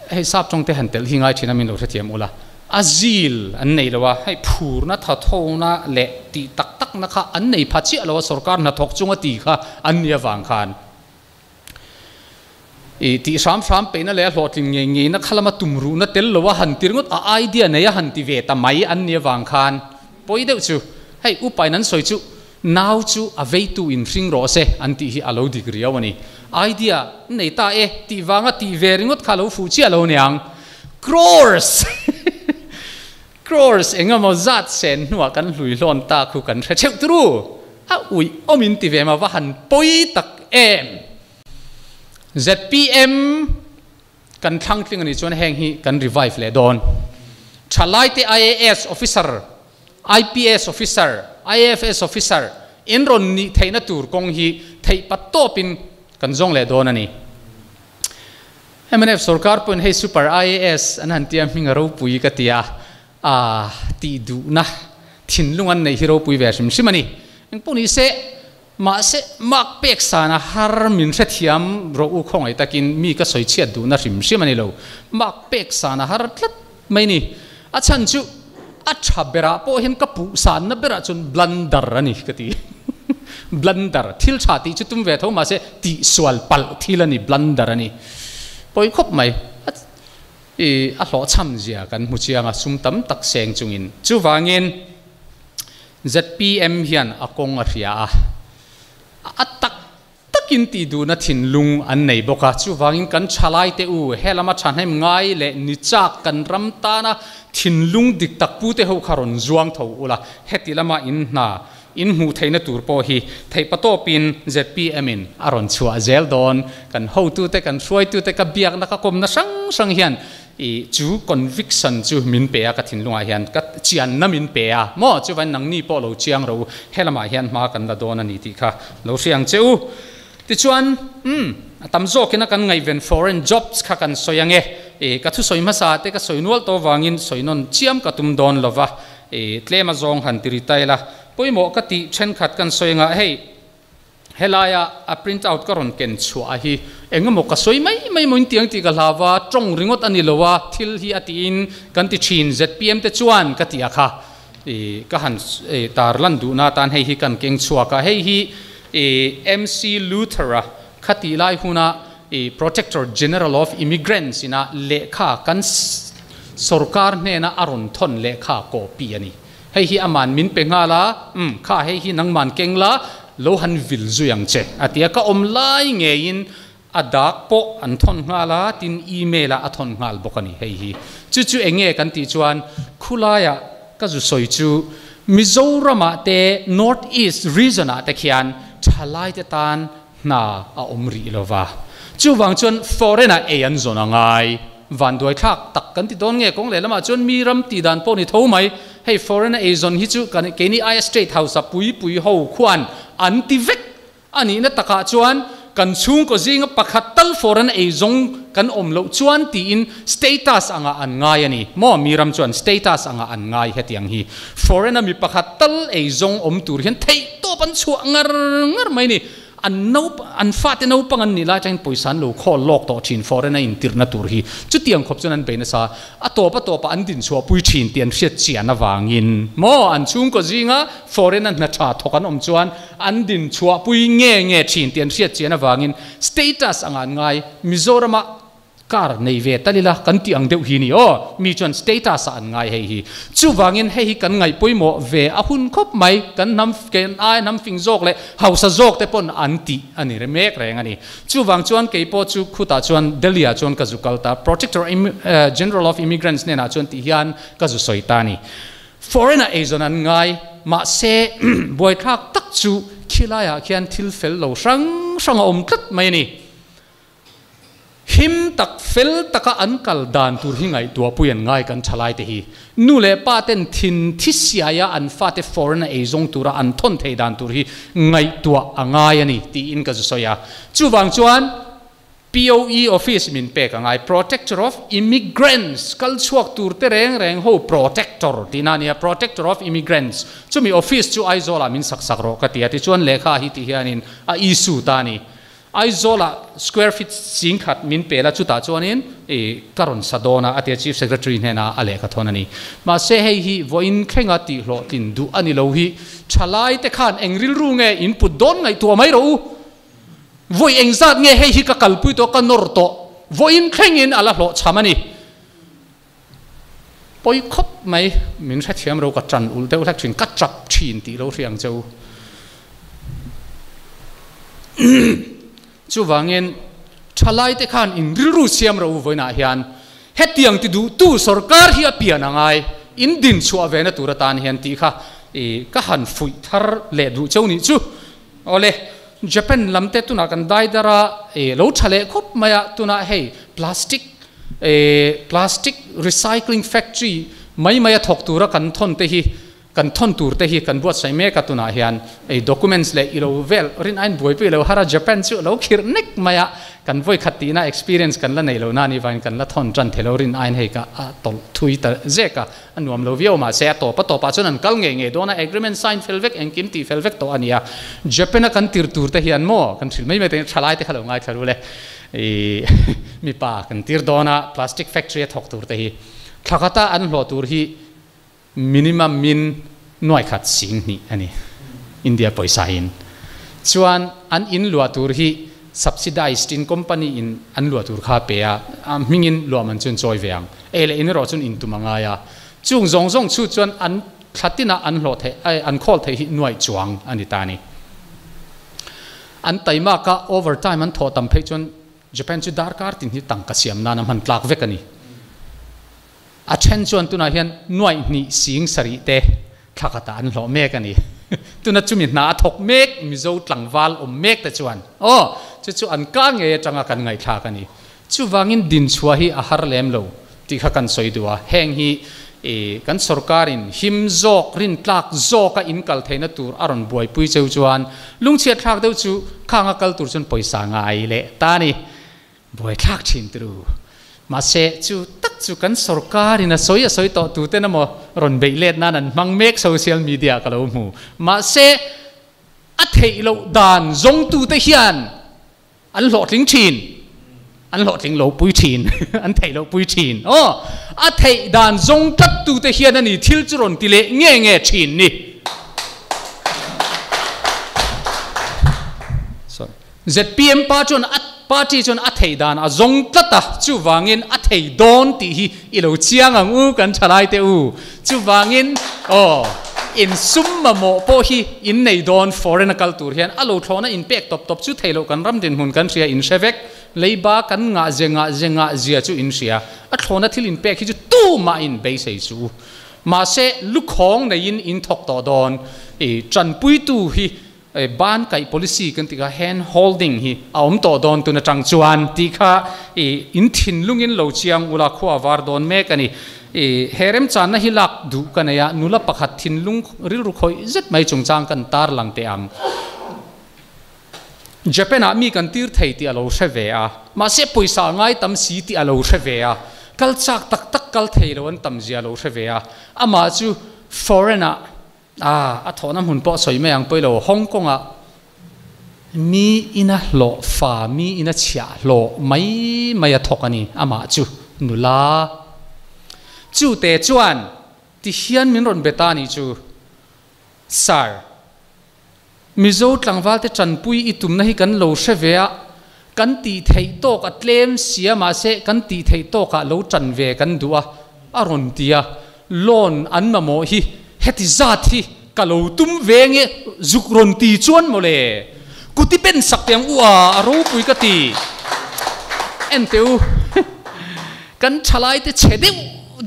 hei sap tawng te han telh hi ngai thin a min lo hrethiam ula, a zil an nei lo a, hei phurna thathona leh tih tak takna kha an nei pha chiah lo a, sorkar hnathawk chunga ti kha an ni avang khan. I tih hram hram peihna leh a hlawhtlin ngei ngeina kha lama tum ruhna tel lo a han ti ringawt a idea nei a han ti ve ta mai an ni avang khan pawi deuh chu hei upain an sawi chu Nau chu a veitu in hring rawh se an tih hi a lo dik riau a ni. Idea nei ta e tih vanga tih ve ringawt kha lo fuh chiah lo niang. Crores! Crores engemaw zat sen hnuah kan hlui hlawn ta khu kan hre theuh turu. A uih awm in ti ve ma va han pawi tak em. ZPM kan thlang tling a nih chuan heng hi kan revive leh dawn. Thalaite IAS officer, IPS officer, IFS officer in rawn nih theihna tur kawng hi theih pat tawpin kan zawng leh dawn a ni. Mnf sorkar pawhin hei Super IAS an han tia hming a ropui ka ti a, a tih duhna thinlung an neih hi ropui ve hrim hrim a ni. Engpawh ni se, Mahse, mak pek sana har min hrethiam rawh u khawngaih takin mi ka sawi chhiat duhna hrim hrim a ni lo. Mak pek sana har tlat mai ni. A chhan chu a tha berah pawh hian ka puh sanna berah chuan blunder a ni ka ti. Blunder, thil tha tih chu tum ve tho mahse tih sual palh thil a ni, blunder a ni. Pawi khawp mai. I a hlawhchham zia kan hmu chiang a, sum tam tak seng chungin. Chuvangin. ZPM hian a kawng a hria a, a tak takin tih duhna thinlung an nei bawk a, chuvangin kan thalaite u, he lama thahnem ngai leh ni chak kan ram tana thinlung dik tak pute ho kha rawn zuang tho ula, heti lama in hna in hmuh theihna tur pawh hi theihpatawpin ZPM in a rawn chhuah zel dawn. Kan hotute, kan hruaitute ka biakna ka kawmna hrang hrang hian I chu conviction chu min pe a, ka thinlungah hian ka chianna min pe a maw? Chuvain nangni pawh lo chiang ro u, helamah hian hma kan la dawn a ni tih kha lo hria ang che u. Tichuan, umm, a tam zawkin a kan ngaihven foreign jobs kha kan sawi ang e. I ka thusawi hmasa te ka sawi nual tawh vangin sawi nawn chiam ka tum dawn lo va, i tlem a zawng han ti ri ta ila. Pawimawh ka tih thenkhat kan sawi angah hei, Helaia a print out ka rawn ken chhuah a hi eng emaw ka sawi mai mai maw in tiang tih ka hlau a, tawng ringawt a ni lo a, thil hi a tiin kan ti thin zpm te chuan ka ti a kha i ka han tar lan duhna atan hei hi kan keng chhuak a, hei hi i MC Luther-a kha tih lai huna i Protector General of Immigrants ina lehkha kan sorkar hnena a rawn thawn lehkha copy a ni. Hei hi aman min pe nghal a, umm, kha hei hi nangman keng la, lo han vil zui ang che, a ti a. Ka awm lai ngeiin a dak pawh an thawn nghal a, tin email ah a thawn nghal bawk a ni hei hi. Chu chu eng nge kan tih chuan khulaiah ka zu sawi chu Mizoramah te North East region ah te khian thalaite tan hna a awm rih lo va. Chuvang chuan foreign ah ei an zawn a ngai. Vanduai thlak tak kan ti dawn nge kawng lehlamah chuan mi ram tih dan pawh ni tho mai. Hei foreign a eizawn hi chu kan keini aia state house a pui pui ho khuan an ti vek a nihna takah chuan kan chhungkaw zinga pakhat tal foreign a eizawng kan awm loh chuan tiin status angah an ngai a ni maw mi ram chuan status angah an ngai hetiang hi foreign a mi pakhat tal eizawng awm tur hian theihtawp an chhuah ngar ngar mai ni. An naup, an fate naupang an nih lai atangin pawisa an lo khawl lawk tawh thin, foreign a intirhna tur hi. Chutiang khawp chuan an bei nasa. A tawp a tawpah an dinchhuahpui thin tih an hriat chian avangin maw an chhungkaw zinga foreign a hna tha thawk an awm chuan an dinchhuahpui nge nge thin tih an hriat chian avangin status anga an ngai Mizorama Car nei ve tal ila kan tih ang deuh hi ni aw, mi chuan status ah an ngai hei hi. Chuvangin hei hi kan ngaih pawimawh ve a hun khawp mai, kan hnam kan ai hnam fing zawk leh hausa zawk te pawn an tih a ni mek reng a ni. Chuvang chuan kei pawh chu khutah chuan Delhi ah chuan ka zu kal ta, Protector General of Immigrants hnenah chuan tih hian ka zu sawi ta a ni. Foreign ah eizawn an ngai, mahse buaithlak tak chu khilaiah khian thil fel lo hrang hrang a awm tlat mai a ni. Him tak, fel taka an kal dan tur hi ngaihtuahpui an ngai kan thalaite hi. Nu leh pa ten thin thi siaia an fate foreign a eizawng tura an thawn thei dan tur hi ngaihtuah a ngai a ni tiin ka zu sawi a. Chuvang chuan POE office min pek a ngai, Protector of Immigrants, kal chhuak tur te reng reng ho protector tihna a nia, Protector of Immigrants. Chumi office chu Aizawlah min sak sak rawh ka ti a, tichuan lehkha hi ti hianin a issue ta a ni. Aizawlah square feet 10,000 min pe la, chutah chuanin i ka rawn sa dawn a, a tia Chief Secretary hnenah a lehkha thawn a ni. Mahse hei hi vawiin thlenga tihhlawhtlin duh a ni lo hi thalai te khan eng rilru nge in put dawn ngaihtuah mai rawh u. Vawi engzat nge hei hi ka kalpui tawh, ka nawr tawh, vawiin thlengin a la hlawhchham a ni. Pawi khawp mai, min hrethiam ro ka tan ulh deuh hlek thin, ka chap thin tih lo hria ang che u. Chuvangin thalai te khan in rilru siam ro voina hian hetiang ti du tu sarkar hi a pian angai in din chhuah ve na tur atan hian ti kha e ka han fui thar le du cheu ni chu ole Japan lamte tuna kan dai dara e lo thale khop maya tuna hei plastic e plastic recycling factory mai maya thok tura kan thon te hi kan thon tur te hi kan buat sai me ka tuna hian ei documents le ilo vel rin ain boi pi lo hara Japan chu lo khir nek maya kan voi khati na experience kan la nei lo na ni vain kan la thon tran thelo rin ain hei ka a tol thui ta zeka anuam lo viau ma se to pa to pa chuan an kal nge nge dona agreement sign felvek engkim ti felvek to ania Japan a kan tir tur te hian mo kan thil mai mai te thalai te khalo ngai tharu le e mi pa kan tir dona plastic factory a thok tur te hi thakata an hlo tur hi minimum min noi khat sing ni ani India poisa in chuan an in lua tur hi subsidized in company in an lua tur kha pe a mingin lua man chun choi veang ele in ro chun in tumanga ya chung zong zong chu chuan an thatina an hlo the ai an khol the hi nuai chuang ani ta ni an taima ka overtime an tho tam phei chun Japan chu dar kar tin hi tangka siam na nam han tlak vek ani a chen chuan tuna hian nuai ni sing sari te thakata an hlo mek ani tuna chumi na thok mek mizo tlangwal om mek te chuan o chu chu an ka nge tanga kan ngai thla ka ni chu wangin din chua hi a har lem lo ti kha kan soi duwa heng hi e kan sarkarin him zok rin tlak zoka in kal theina tur aron buai pui cheu chuan lungchia thlak deuh chu khanga kal tur chun poisa ngai le ta ni buai thlak thin tru ma se chu tak chu kan sarkarin a soi a soi to tu te na mo ron bei let nan an mang mek social media ka lo mu ma se a thei lo dan zong tu te hian an lo tling thin an lo tling lo pui thin an thei lo pui thin o a thei dan zong tat tu te hian ani thil chu ron ti le nge nge thin ni sorry ZPM pa chon at party chon a thei dan a zong tlata chu wangin a thei don ti hi ilo chiang ang u kan thalai te u chu wangin o in sum ma mo po hi in nei don foreign kal tur hian alo thona in pek top top chu thailo kan ram din hun kan ria in shevek leiba kan nga zenga zenga zia chu in ria a thona thil in pek hi chu tu ma in be sei chu ma se lukhong nei in in thok to don e chan pui tu hi ban kai policy kan tika hand holding hi aom to don tuna chang chuan ti kha e in thin lungin lo chiang ula khuwa war don mek ani e herem chan na hi lak du kanaya nula pakhat thin lung ril ru khoi zet mai chungchang kan tar lang te ang Japan a mi kan tir thei ti alo hre a ma se poisa ngai tam si ti alo hre a kal chak tak tak kal thei lo an tam zia lo hre a ama chu foreigner a thona hun po soi mai ang poilo Hong Kong a mi ina lo fa mi ina chia lo mai mai a thokani ama chu nula chu te chuan ti hian min ron beta ni chu sar mizo tlangwal te chanpui itum na hi kan lo hre a kan ti thei tok a tlem sia ma se kan ti thei tok a lo chan ve kan duwa a ron tia loan an ma mo hi heti zat hi kalo tum venge zuk ron ti chuan mole kuti pen sak tiang ua ro pui ka ti en teu kan thalai te chedeu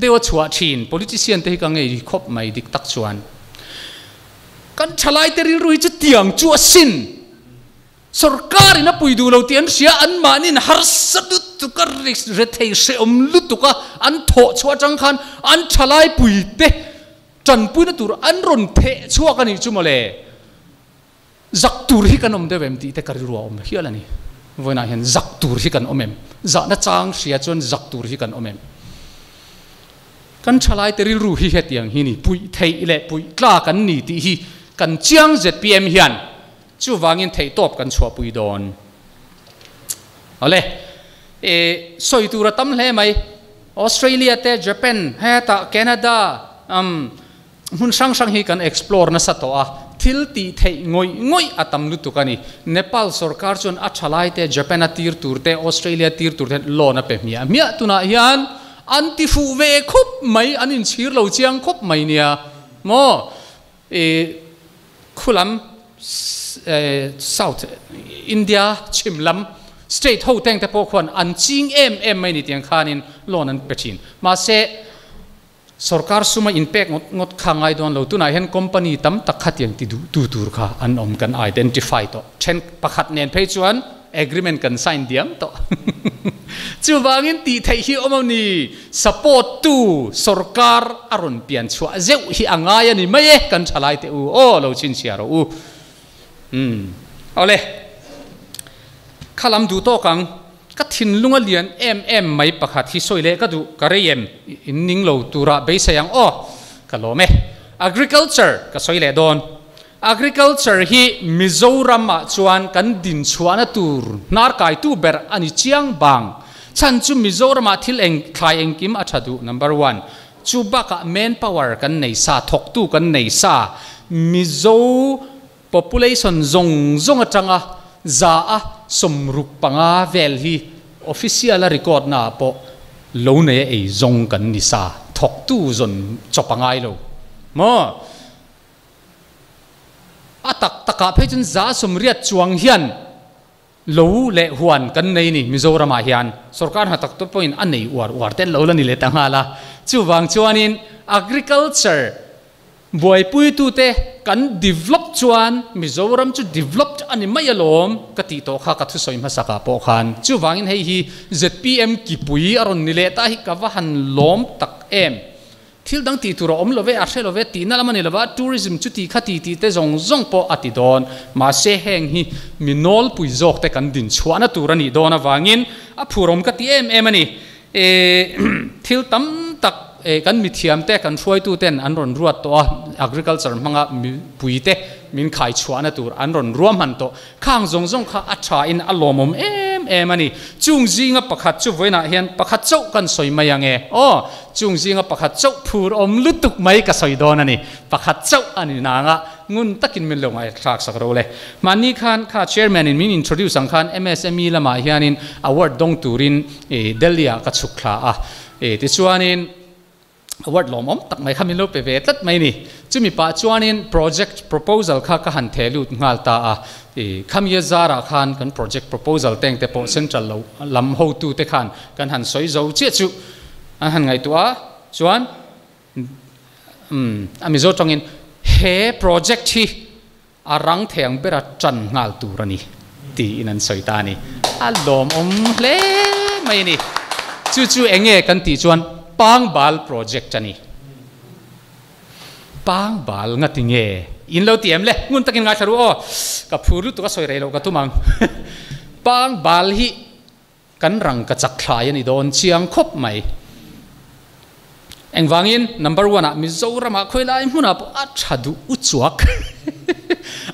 dewa chua thin politician te hi ka ngei khop mai dik tak chuan kan thalai te ril rui chu tiang chu asin sarkar ina pui du lo tian sia an manin har satu tu ka re thei se om lu tu ka an tho chua chang khan an thalai pui te chan pui na tur an ron the chua ka ni chu mole zak tur hi kan om de wem ti te kar ruwa om hialani voina hian zak tur hi kan omem za na chang sia chuan zak tur hi kan omem kan thalai te ril ru hi hetiang hi ni pui thei le pui tla kan ni ti hi kan chiang ZPM hian chu wangin thei top kan chua pui don ole e soi tura tam hle mai Australia te Japan heta Canada hun sang sang hi kan explore na sa to a thil ti thei ngoi ngoi atam lu tu kani Nepal sarkar chun a thalai te Japan a tir tur te Australia tir tur te loan a pe mia mia tuna hian anti fu ve khop mai an in chir lo chiang khop mai nia mo e khulam South India chhim lam state ho teng te pawh khuan an ching em em mai ni tiang khanin loan an pe thin. Mahse sorkar suma in pek ngot ngot kha ngai dawn lo, tunah hian company tam tak khatiang ti duh tu tur kha an awm kan identify tawh. Then pakhat nen phei chuan agreement kan sign diam tawh. Chuvangin tih theih hi awm a ni, support tu sorkar a rawn pian chhuah zeuh hi a ngai a ni mai e, kan thalai teh u aw lo chhinchhiah rawh u. Umm awle kha lam duh tawk ang, ka thinlung a lian em em mai pakhat hi sawi leh ka duh ka rei em in ning lo tura beisei ang aw ka lawm e. Agriculture ka sawi leh dawn, agriculture hi Mizoram ah chuan kan din chhuahna tur hnar kaitu ber a ni chiang bang, chhan chu Mizoram ah thil eng thlai engkim a tha duh number one, Chu bakah manpower kan nei sa, thawktu kan nei sa, Mizo population zawng zawng atanga za a 65 vel hi official a record na ah pawh lo nei a ei zawng kan ni sa, thawktu zawn chawp a ngai lo maw? A tak takah phei chuan 80% chuang hian Lo leh huan kan nei ni Mizoramah hian sorkar hna tak te pawhin a nei uar uar te lo la ni leh ta nghal a. Chuvang chuanin agriculture buaipuitute kan develop chuan Mizoram chu developed a ni mai alawm ka tih tawh kha ka thusawi hmasakah pawh khan. Chuvangin hei hi zpm kipui a rawn ni leh ta hi ka va han lawm tak em. Thil dang tih tur a awm lo ve, a hre lo ve tihna lam a ni lo va, tourism chu ti kha ti tih te zawng zawng pawh a ti dawn. Mahse heng hi mi nawlpui zawk te kan din chhuahna tur a nih dawn avangin a phurawm ka ti em em a ni. Thil tam tak kan mithiam te, kan hruaitu ten an rawn ruat tawh a, agriculture hmanga mipui te min khai chhuahna tur an rawn ruahman tawh. Khang zawng zawng kha a tha in a lawmawm em em a ni. Chung zinga pakhat chu vawiinah hian pakhat chauh kan sawi mai ang e. Aw, chung zinga pakhat chauh phur awm lutuk mai ka sawi dawn a ni. Pakhat chauh a ni nanga ngun takin min lo ngaihthlak sak ro le. Mahni khan kha chairman in min introduce ang khan MSME lamah hianin award dawng turin Delhi ah ka chhuk thla a. Tichuanin. Award lawmawm tak mai kha min lo pe ve tlat mai ni. Chumi pah chuanin project proposal kha ka han theh lut nghal ta a. I khami zarah khan kan project proposal teng te pawh central lo lam hotu te khan kan han sawi zo chiah chu an han ngaihtuah a, chuan umm a Mizo tawngin he project hi a rang thei ang bera tan nghal tur a ni tiin an sawi ta a ni. A lawmawm hle mai a ni. Chu chu eng nge kan tih chuan Pangbal project a ni. Pangbal nga ti nge? In lo ti em le? Ngun takin ngaithla ru aw. Ka phur lutuk a sawi rei loh ka tum ang. Pangbal hi Kan rang ka chak thlai a ni dawn chiang khawp mai. Engvangin number one ah Mizoramah khawi lai hmunah pawh a tha duh u chuak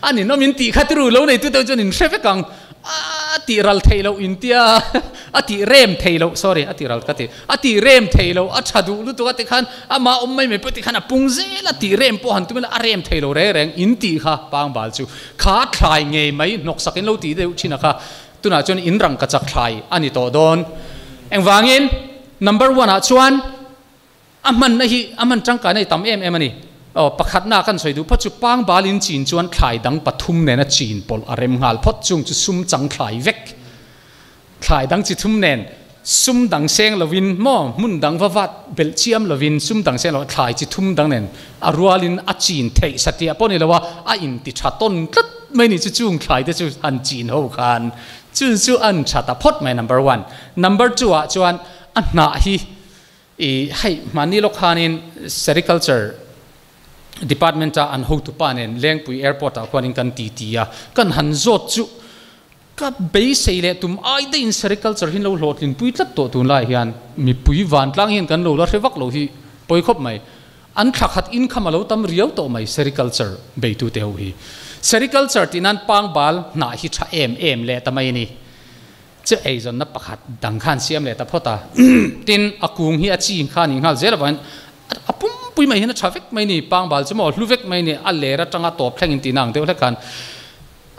a ni nawm in tih kha tiru lo nei tute chuan in hre vek ang a tih ral theih loh in tia a tih rem theih loh sorry a tih ral ka ti a tih rem theih loh a tha duh lutuk a ti khan amah awm mai mai pawh ti khan a pung zel a tih rem pawh han tum ila a rem thei lo reng reng in tih kha pangbal chu kha thlai ngei mai hnawksak in lo tih deuh thin a kha Tunah chuan in rangkachak thlai a ni tawh dawn. Engvangin number one ah chuan a hmanna hi a hman tangkaina hi tam em em a ni. Aw pakhatna kan sawi duh phawt chu pangbal in chin chuan thlai dang pathum nena chin pawlh a rem nghal phawt chung chu sum chang thlai vek. Thlai dang chi thum nen sum dang seng lovin maw hmun dang va vat belh chiam lovin sum dang seng lo thlai chi thum dang nen a rualin a chin theih satliah pawh ni lo a, a inti tha tawn tlat mai ni chu chung thlai te chu han chin ho khan chu chu an tha ta phawt mai number one. Number two ah chuan a hnah hi i hei mahni lawk khanin sericulture department a an hotupa nen Lengpui airport ah khuanin kan ti ti a, kan han zawt chu Ka beisei leh tum ai daihin sericulture hi an lo hlawhtlinpui tlat tawh tunlai hian mipui vantlang hian kan lo la hre vak lo hi pawi khawp mai. An thla khat income a lo tam riau tawh mai sericulture beitute ho hi. Sericulture tih nan pangbal hnah hi tha em em leh ta mai a ni. Chu eizawnna pakhat dang khan siam leh ta phawt a. Tin, a kung hi a chi kha nih nghal zel avangin a pumpui mai hian a tha vek mai a ni. Pangbal chu maw hlu vek mai a ni. A ler atanga tawp thleng in tihna ang deuh hlek khan.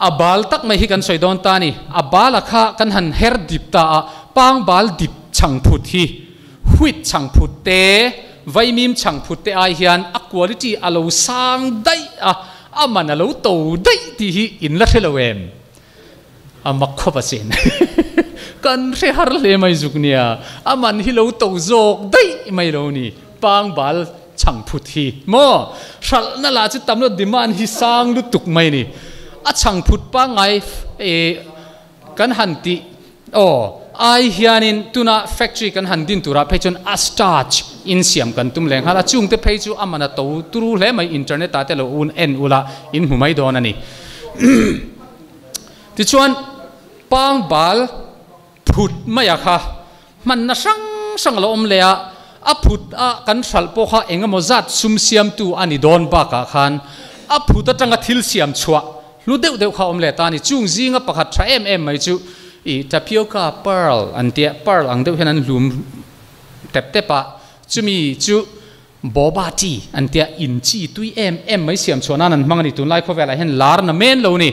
A bal tak mai hi kan sawi dawn ta a ni. A bala kha kan han her dip ta a, pangbal dip chhangphut hi wheat chhangphut te, vaimim chhangphut te ai hian a quality a lo sang daih a, Aman a lo to daih tih hi in la hre lo em? A mak khawp asin. Kan hre har hle mai zuk nia. A man hi lo to zawk daih mai lo ni. Pangbal chhang phut hi maw? Hralhna lah chu tam lo demand hi sang lutuk mai ni. A chhang phut pangngai e kan han tih aw ai hianin tuna factory kan han din turah phei chuan a starch in siam kan tum leh nghal a, chungte phei chu a man a to turu hle mai internet ah te lo un en ula in hmu mai dawn a ni. Tichuan pangbal phut mai a kha hmanna hrang hrang a lo awm leh a, a phut a kan hralh pawh kha eng emaw zat sum siamtu a ni dawn bakah khan a phut atanga thil siam chhuah hlu deuh deuh kha awm leh ta a ni. Chung zinga pakhat tha em em mai chu ih tapioca pearl an tia, pearl ang deuh hian an hlum tep tep a, chumi chu boba tea an tia, in chi tui em em mai siam chhuah nan an hmang a ni. Tunlai khawvelah hian lar na men lo ni.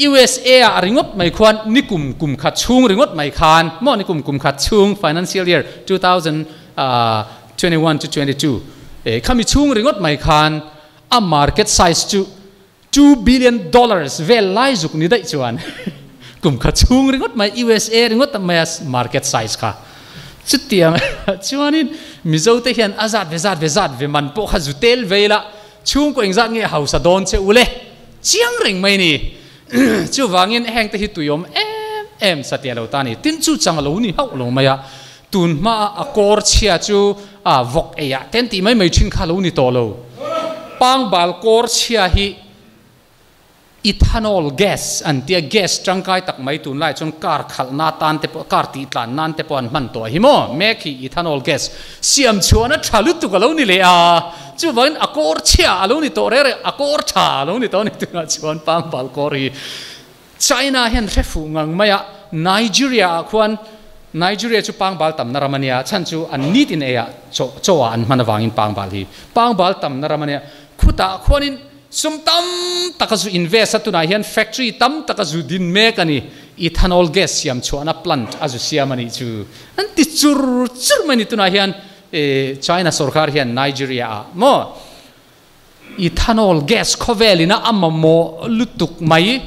USA ah ringawt mai khuan nikum kum khat chhung ringawt mai khan maw nikum kum khat chhung financial year 2021 to 22 khami chhung ringawt mai khan a market size chu $2 billion vel lai zuk ni daih chuan kum kha chhung ringawt mai USA ringawt mai a market size kha chutiang chuanin Mizo te hian a zat ve zat ve zat ve man pawh kha zu tel veila chhung ko engzat nge hausa dawn che ule chiang reng mai ni. Chuvangin heng te hi tuiawm em em satia lo ta ni. Tin chu chang lo ni hauh lo mai a, tun hma a kawr chhia chu a vawk eiah ten tih mai mai thin kha lo ni tawh lo. Pangbal kawr chhia hi ethanol gas an tia, gas tangkai tak mai tunlai chuan car khalh na tan te pawh car tih tlan nan te pawh an hman tawh hi maw mek hi ethanol gas siam chhuan a tha lutuk a lo ni leh a, chuvangin a kawr chhia a lo ni tawh reng reng, a kawr tha a lo ni tawh a ni. Tunah chuan pangbal kawr hi China hian hre fuh ngang mai a, Nigeria ah khuan Nigeria chu pangbal tamna ram a nia, chhan chu an nitin eiah chaw chaw ah an hman avangin pangbal hi pangbal tamna ram a nia. Khutah khuanin sum tam taka zu invest a, tunah hian factory tam taka zu din mek a ni, ethanol gas siam chhuahna plant a zu siam a nih chu an ti chur chur mai a ni. Tunah hian China sorkar hian Nigeria ah maw ethanol gas khawvelin a a mamawh lutuk mai.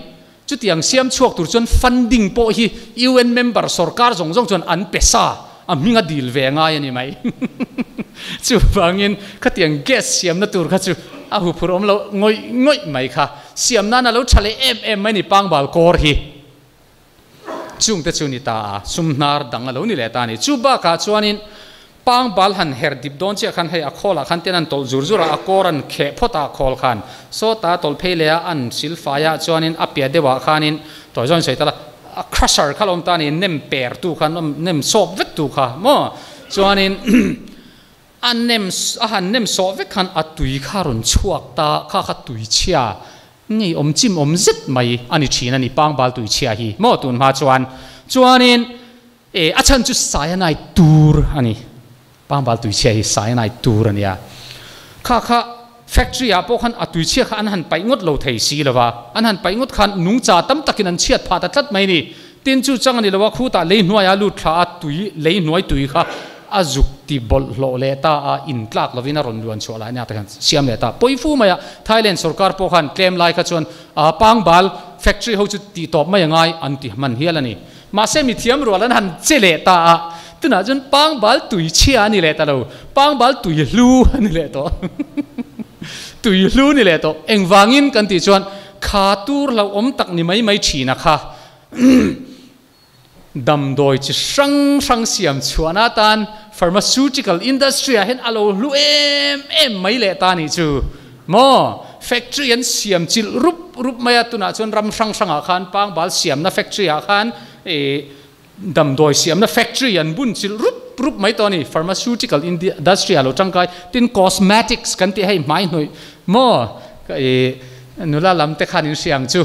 Chutiang siam chhuak tur chuan funding pawh hi UN member sorkar zawng zawng chuan an pe sa, a hming a dil ve ngai a ni mai. Chuvangin khatiang gas siamna tur kha chu a huphurh awm loh ngawih ngawih mai kha. Siam nan a lo tha leh em em mai ni pangbal kawr hi. Chungte chu ni ta a, sum hnar dang a lo ni leh ta a ni. Chu bakah chuanin pangbal han her dip dawn chiah khan hei a khawlah khan ten an tawlh zur zur a, a kawr an kheh phawt a khawl khan sawta tawlh phei leh a, an silfaiah chuanin a piah deuhah khanin tawi zawng in sawi ta la, a crusher kha lo awm ta a ni, nem per tu kha an awm, nem sawp vek tu kha maw chuanin a nem a han nem sawh vek khan a tui kha rawn chhuak ta, kha kha tui chhia Ngei awm chim awm zet mai a ni thin a ni pangbal tuichhia hi maw tun hma chuan chuanin e a chhan chu cyanide tur a ni, pangbal tuichhia hi cyanide tur a nia, kha kha factory ah pawh khan a tuichhia kha an han paih ngawt lo thei si lova, an han paih ngawt khan nungcha tam takin an chhiat phah ta tlat mai a ni. Tin chu chang a ni lo a, khutah lei hnuaia lut thla a tui lei hnuai tui kha a zuk ti bawlhhlawh leh ta a, in tlak lovin a rawn luan chhuah lai nia te khan siam leh ta. Pawi fu mai a, Thailand sorkar pawh khan tlem lai kha chuan a pangbal factory ho chu tih tawp mai a ngai an ti hman hial a ni. Mahse mi thiam rual an han che leh ta a, tunah chuan pangbal tui chhia a ni leh ta lo, pangbal tui hlu a ni leh tawh. Tui hlu ni leh tawh. Engvangin kan tih chuan kha tur hlauhawm tak ni mai mai thin a kha. Damdawi chi hrang hrang siam chhuahna atan pharmaceutical industry ah hian a lo hlu em em mai leh ta nih chu maw. Factory an siam chilh rup rup mai a, tunah chuan ram hrang hrangah khan pangbal siamna factory ah khan ih damdawi siamna factory an bun chilh rup rup mai tawh a ni. Pharmaceutical industry ah lo tangkai tin cosmetics kan tih hei hmai hnawih maw ih nula lam te khan in hria ang chu.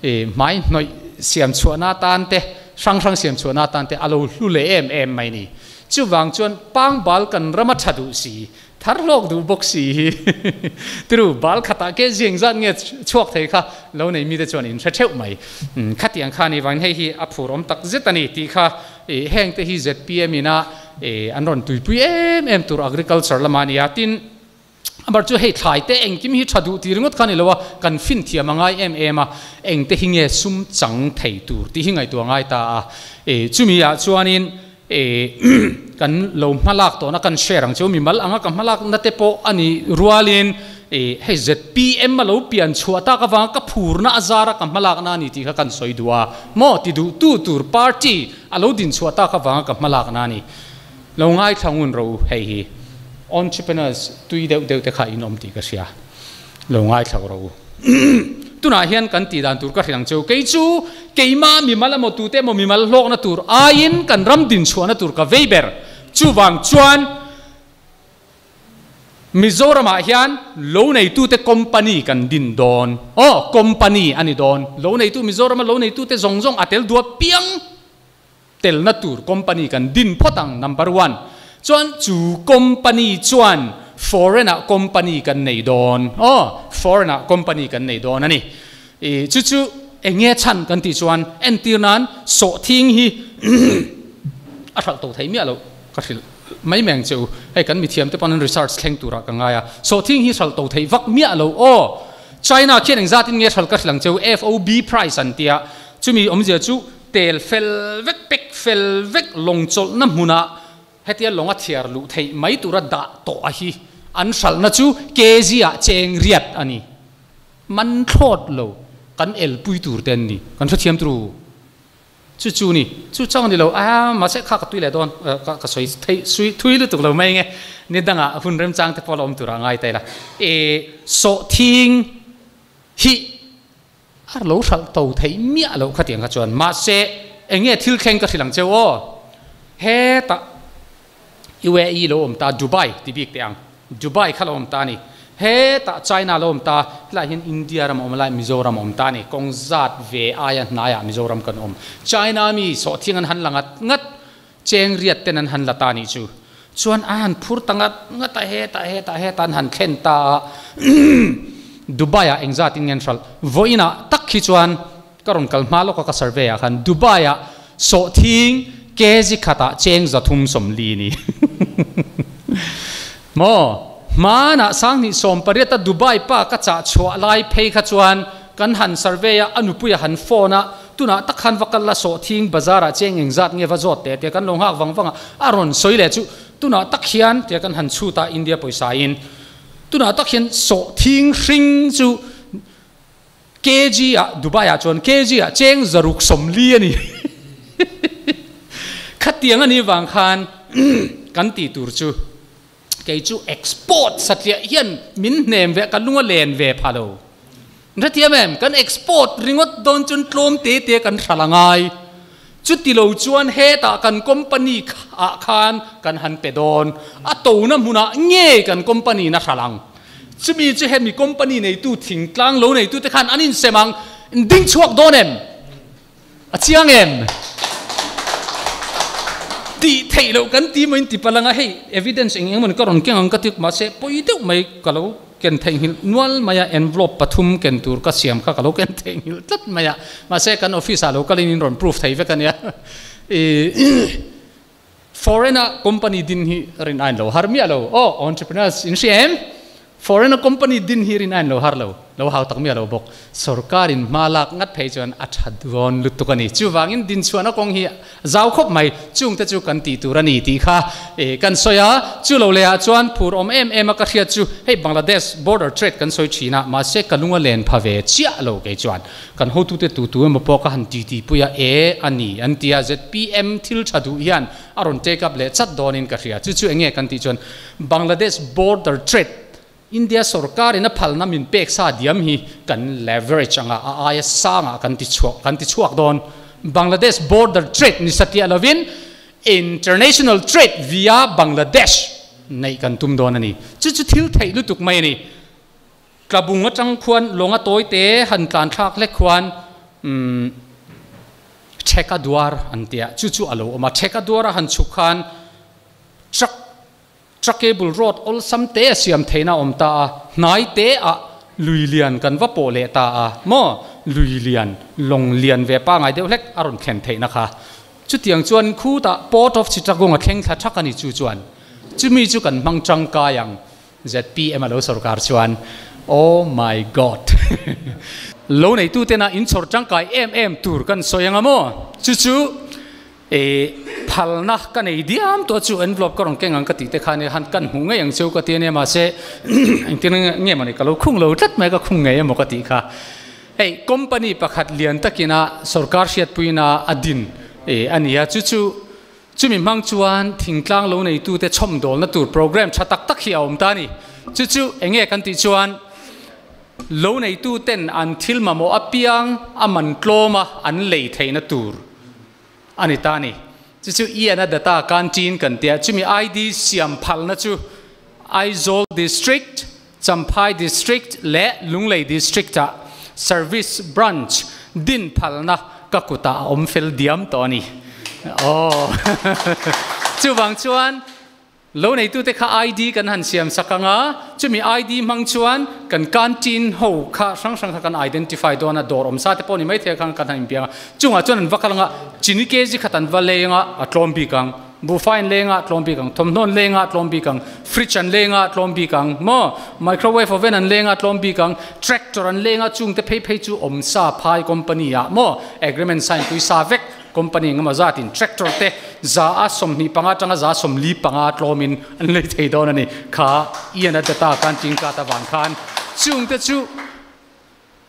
I hmai hnawih siam chhuahna atan te, hrang hrang siam chhuahna atan te a lo hlu leh em em mai ni. Chuvang chuan pangbal kan ram a tha duh si, thar hlawk duh bawk si hi tiru bal khatah ke zing zat nge chhuak thei kha lo nei mite chuan in hre theuh mai. Khatiang kha ni vangin hei hi a phur awm tak zet a ni tih kha heng te hi zpm ina an rawn tuipui em em tur agriculture lamah a ni a. Tin. Amar chu hei thlai te engkim hi tha duh ti ringawt kha ni lo a, kan fin thiam a ngai em em a, engte hi nge sum chang thei tur tih hi ngaihtuah ngai ta a. E chumi ah chuanin e kan lo hmalak tawhna kan share ang chu mimal anga ka hmalak na te pawh a nih rualin e hei ZPM a lo pian chhuah tak avanga ka phurna a zara ka hmalak na a ni tih kha kan sawi duh a, maw ti duh tu tur party a lo din chhuah tak avanga ka hmalak na a ni. Lo ngaithla ngun rawh u, hei hi entrepreneurs tui deuh deuh te kha in awm tih ka hria, lo ngaithla rawh u. Tunah hian kan tih dan tur ka hrilh ang cheu, kei chu keimah mimal emaw tute emaw mimal hlawkna tur aiin kan ram dinchhuahna tur ka vei ber. Chuvang chuan Mizoramah hian lo neitute company kan din dawn. Aw, company a ni dawn. Lo neitu Mizorama lo neitute zawng zawng a tel duah piang. Telna tur company kan din phawt ang number one. Chuan chu company chuan foreign ah company kan nei dawn aw foreign ah company kan nei dawn a ni. I chu chu eng nge chhan kan tih chuan entir nan sawhthing hi a hralh to thei miah loh ka hrilh mai mai ang che u. Hei kan mithiam te pawn an research thleng turah ka ngai a sawhthing hi hralh to thei vak miah lo aw. China khian engzatin nge hralh ka hrilh ang che u FOB price an tia chumi awmzia chu Tel fel vek, pek fel vek lawng chawlhna hmunah hetia lawng a thiar luh theih mai tura dah tawh a hi an hralhna chu kg ah cheng riat a ni. Man thlawt lo kan elpui tur te an ni. Kan hrethiam turu. Chu chu ni. Chu chang ni lo. A mahse kha ka tui leh dawn. Ka sawi theih sui thui lutuk lo mai nge. Ni dangah hun remchang te pawh la awm turah ngai ta ila. E sawhthing hi. A lo hralh to theih miah loh khatiang kha chuan. Mahse, eng nge thil thleng ka hrilh ang cheu aw? Hetah UAE lo awm ta, Dubai ti bik teh ang. Dubai kha lo awm ta a ni. Hetah China lo awm ta, helaiah hian India ram a awm a, lai Mizoram a awm ta a ni. Kawng zat ve aia hnaiah Mizoram kan awm. China mi sawhthiang an han la ngat ngat, cheng riat ten an han la ta a nih chu. Chuan a han phur ta ngat ngat a, hetah hetah hetah an han thlen ta a, Dubai ah engzat in nge an hralh? Vawiin ah tak hi chuan ka rawn kal hma lawk a ka survey ah khan Dubai ah sawhthing kg khat ah cheng 340 ni. Maw? Hmanah 2018 a Dubai pa ka chah chhuah lai phei kha chuan kan han survey a, a nupui a han phone a, Tunah tak khan va kal la sawhthing bazar ah cheng engzat nge va zawt teh tia kan lo nghak vang vang a, a rawn sawi leh chu tunah tak hian tia kan han chhut a India pawisa in tunah tak hian sawhthing hring chu kg ah Dubai ah chuan kg ah cheng 640 a ni khatiang a nih vang khan kan tih tur chu kei chu export satliah hian min hnem ve ka lung a len ve pha lo. Hrethiam em? Kan export ringawt dawn chuan tlawm te te kan hral a ngai. Chuti lo chuan hetah kan company ah khan kan han pe dawn. A tona hmunah nge kan company in a hral ang? Chumi chu hemi company neitu thingtlang lo neitu te khan an insem ang. Ding chhuak dawn em? A chiang em? Tih theih loh kan ti maw in ti palh ang a, hei evidence eng eng emaw ni ka rawn keng ang ka ti mahse pawi deuh mai ka lo ken theihnghilh nual mai a, envelope pathum ken tur ka siam kha ka lo ken theihnghilh tlat mai a, mahse kan office ah lo kalin in rawn proof thei vek a nia. Foreign a company din hi rin ain lo har miah lo. Aw entrepreneurs in hria em? Foreign a company din hi rin ain lo har lo. Lo hau tak miah lo bawk. Sorkar in hma lak ngat phei chuan a tha dawn lutuk a ni. Chuvangin din chhuahna kawng hi zau khawp mai. Chungte chu kan tih tur a ni tih kha kan sawi a. Chu lo lehah chuan phur awm em em a ka hriat chu hei Bangladesh border trade kan sawi thin a, mahse ka lung a len pha ve chiah lo kei chuan. Kan hotute tu tu emaw pawh ka han titi pui a, e a ni an ti a, zpm thil tha duh hian a rawn take up leh chat dawnin ka hria. Chu chu eng nge kan tih chuan Bangladesh border trade India sorkarin a phalna min pek sa diam hi kan leverage anga a aia sangah kan ti chhuak kan ti chhuak dawn. Bangladesh border trade ni satiah lovin international trade via Bangladesh neih kan tum dawn a ni. Chu chu thil theih lutuk mai a ni. Tlabung atang khuan lawnga tawi te han tlan thlak hlek khuan umm Theka duar an tia chu chu a lo awm a, Theka duar a han chhuk khan truck truckable road awlsam te a siam theihna a awm ta a, hnai te ah lui lian kan va pawh leh ta a maw, lui lian lawng lian ve pangai deuh hlek a rawn thlen theihna kha. Chutiang chuan khutah Port of Chittagong a thleng thla thak a ni chu chuan chumi chu kan hmang tangkai ang. ZPM a lo sorkar chuan Oh my God! Lo neitutena inchhawr tangkai em em tur kan sawi anga maw? Chu chu e phalna ka nei diam tawh chu envelope ka rawn keng ang ka tih te khan han kan hmuh ngei ang cheu ka ti a nia mahse engtin nge mawni ka lo khung lo tlat mai ka khung ngei emaw ka tih kha. Hei company pakhat lian takina sorkar hriatpuina a din e a ni a chu chu Chumi hmang chuan thingtlang lo neitute chhawmdawlna tur programme tha tak tak hi a awm ta a ni. Chu chu eng nge kan tih chuan lo neituten an thil mamawh apiang a man tlawma an lei theihna tur a ni ta a ni. Chu chu Ian-a data canteen kan tia. Chumi ID siam phalna chu Aizawl District, Champhai District leh Lunglei District-ah Service Branch din phalna ka kutah a awm fel diam tawh a ni. Aw. Chuvang chuan lo neitute kha ID kan han siam sak ang a, chumi ID hmang chuan kan canteen ho kha hrang hrang kha kan identify dawn a, dawr awm sa te pawh ni maithei khan kan han inpiang a, chungah chuan an va kal ang a, chini kg khat an va leng a, a tlawm bik ang. Buhfai an leng a, tlawm bik ang. Thawmhnaw an leng a, tlawm bik ang. Fridge an leng a, tlawm bik ang. Maw? Microwave oven an leng a, tlawm bik ang. Tractor an leng a, chungte phei phei chu awm sa phai company ah maw? Agreement sign pui sa vek company engemaw zatin tractor te za a 25 atanga za 45 tlawmin an lei thei dawn a ni. Kha Ian a data khan tingkat avang khan chungte chu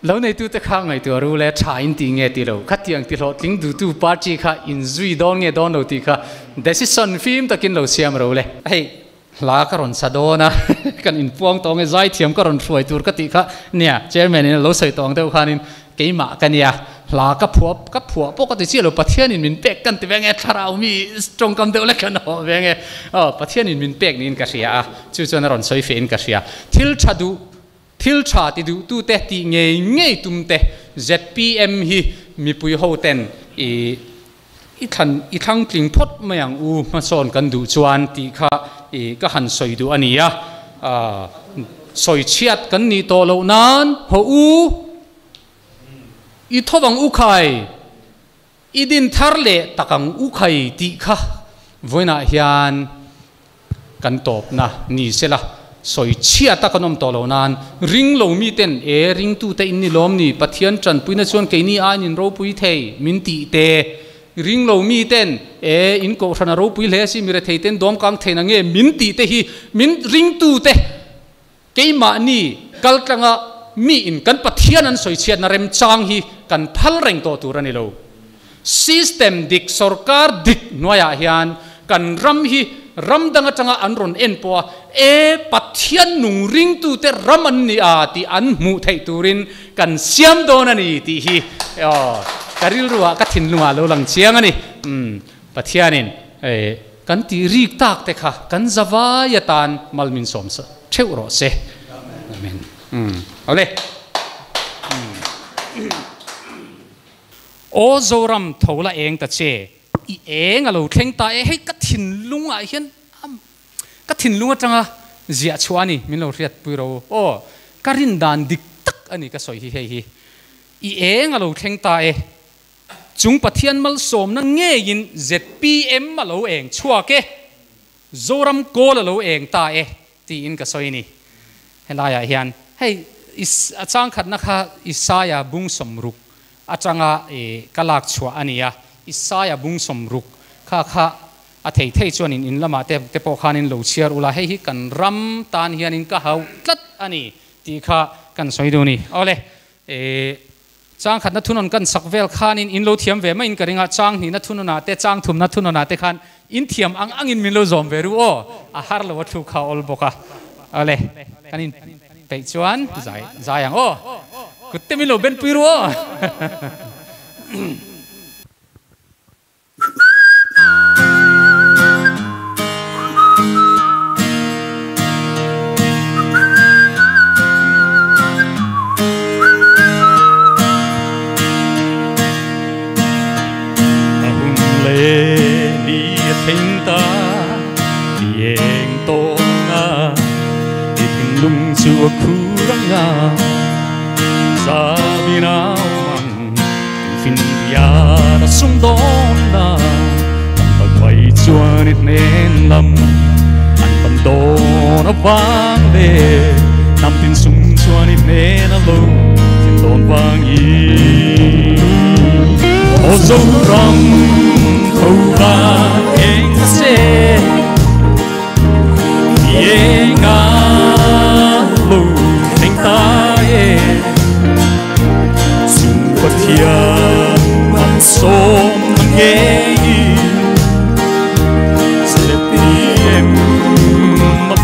Lo neitute kha ngaihtuah ru le tha in tih nge ti lo, khatiang ti hlawhtling duhtu party kha in zui dawn nge dawn lo tih kha decision fim takin lo siam ro le. Hei hla ka rawn sa dawn a, kan inpuang tawng e zaithiam ka rawn hruai tur ka tih kha nia, chairman in a lo sawi tawng deuh khanin keimah ka nia, hla ka phuah ka phuah pawh ka ti chiah lo, Pathianin min pek kan ti ve nge thlarau mi tawngkam deuh lek kan awh ve nge, aw Pathianin min pek niin ka hria a, chu chuan a rawn sawi feh in ka hria, thil tha duh Thil tha ti duhtute tih ngei ngei tumte zpm hi mipui hoten i i thlan i thlang tling phawt mai ang u hmasawn kan duh chuan tih kha i ka han sawi duh a ni a, sawi chhiat kan nih tawh loh nan haw u i tho ang u khai i din thar leh tak ang u khai tih kha vawiinah hian Kan tawpna ni sela, sawi chhiat a kan awm tawh lo nan, ring lo miten e ringtute in ni lawm ni, Pathian tanpuina chuan keini aiin in ropui thei min tih te, ring lo miten e in kohhran a ropui hle si, mi rethei ten dawm kang theihna nge min tih te hi min ringtute keimahni kaltlanga mi in kan Pathian an sawi chhiatna remchang hi kan phal reng tawh tur a ni lo. System dik, sorkar dik hnuaiah hian kan ram hi ram dang atanga an rawn en pawh a, e Pathian nung ringtute ram an ni a tih an hmuh theih turin kan siam dawn a ni tih hi aw ka rilruah ka thinlungah lo lang chiang a ni. Umm Pathianin e kan tih rik tak te kha kan zavai atan mal min sawm theuh rawh se. Amen. Umm awle. Umm. Aw Zoram tho la eng ta che, i eng a lo thleng ta e, hei ka thinlung ah hian ka thinlung atanga ziah chhuah a ni, min lo hriat pui ro aw, ka rin dan dik tak a ni ka sawi hi hei hi, i eng a lo thleng ta e, chung Pathian malsawmna ngeiin zpm a lo eng chhuak e, Zoram kawl a lo eng ta e tiin ka sawi a ni. Helaiah hian hei a changkhatna kha Isaia bung sawmruk atanga ka lak chhuah a ni a, Isaia bung sawmruk kha kha a thei thei chuanin in lamah te te pawh khanin lo chhiar ula, hei hi kan ram tan hianin ka hauh tlat a ni tih kha kan sawi duh a ni. Awle, Changkhatna thunawn kan sak vel khanin in lo thiam ve maiin ka ring a, chang hnihna thunawna te, chang thumna thunawna te khan in thiam ang angin min lo zawm ve ru aw, a har lo a thu kha awl bawk a. Awle, kan in peih chuan zai zai ang aw, kut te min lo ben pui ru aw. A hun leh ni a thleng ta, i eng tawh anga, i thinlung chu a khur anga, Zabi nau mang. Finfiat a sum dawn na, kan pagwai chuan i hnen lam an pan dawn dawn avang leh hnam tin sum chuan i hnen a lo thlen dawn vangin. Aw Zoram tho la eng ta che, eng a lo thleng ta e. Chung Pathian malsawm na ngeiin ZPM a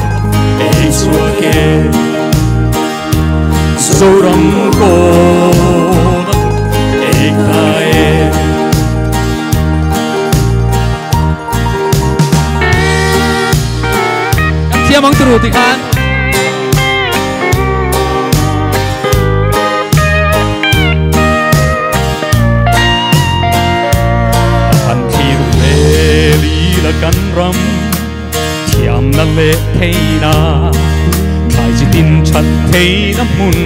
ei chhuak e. Zoram kawn a lo ek ta e. Kan thiam ang turu ti khan. A han thlir vel ila kan ram thiamna leh theihna, thlai chi tin that theihna hmun,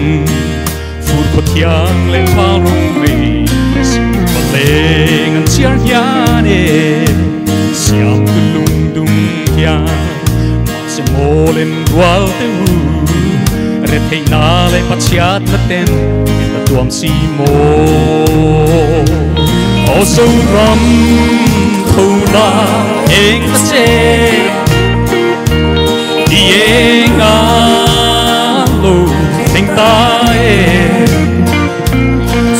fur khaw thiang leh tha rawng nei, singpa leng an chhiar hian e, siam tu lung dung hian, mahse mawl en rual te u, re theihna leh Pathiatna ten min la tuam si maw. Aw Zoram tho la eng ta che, i eng a lo thleng ta e.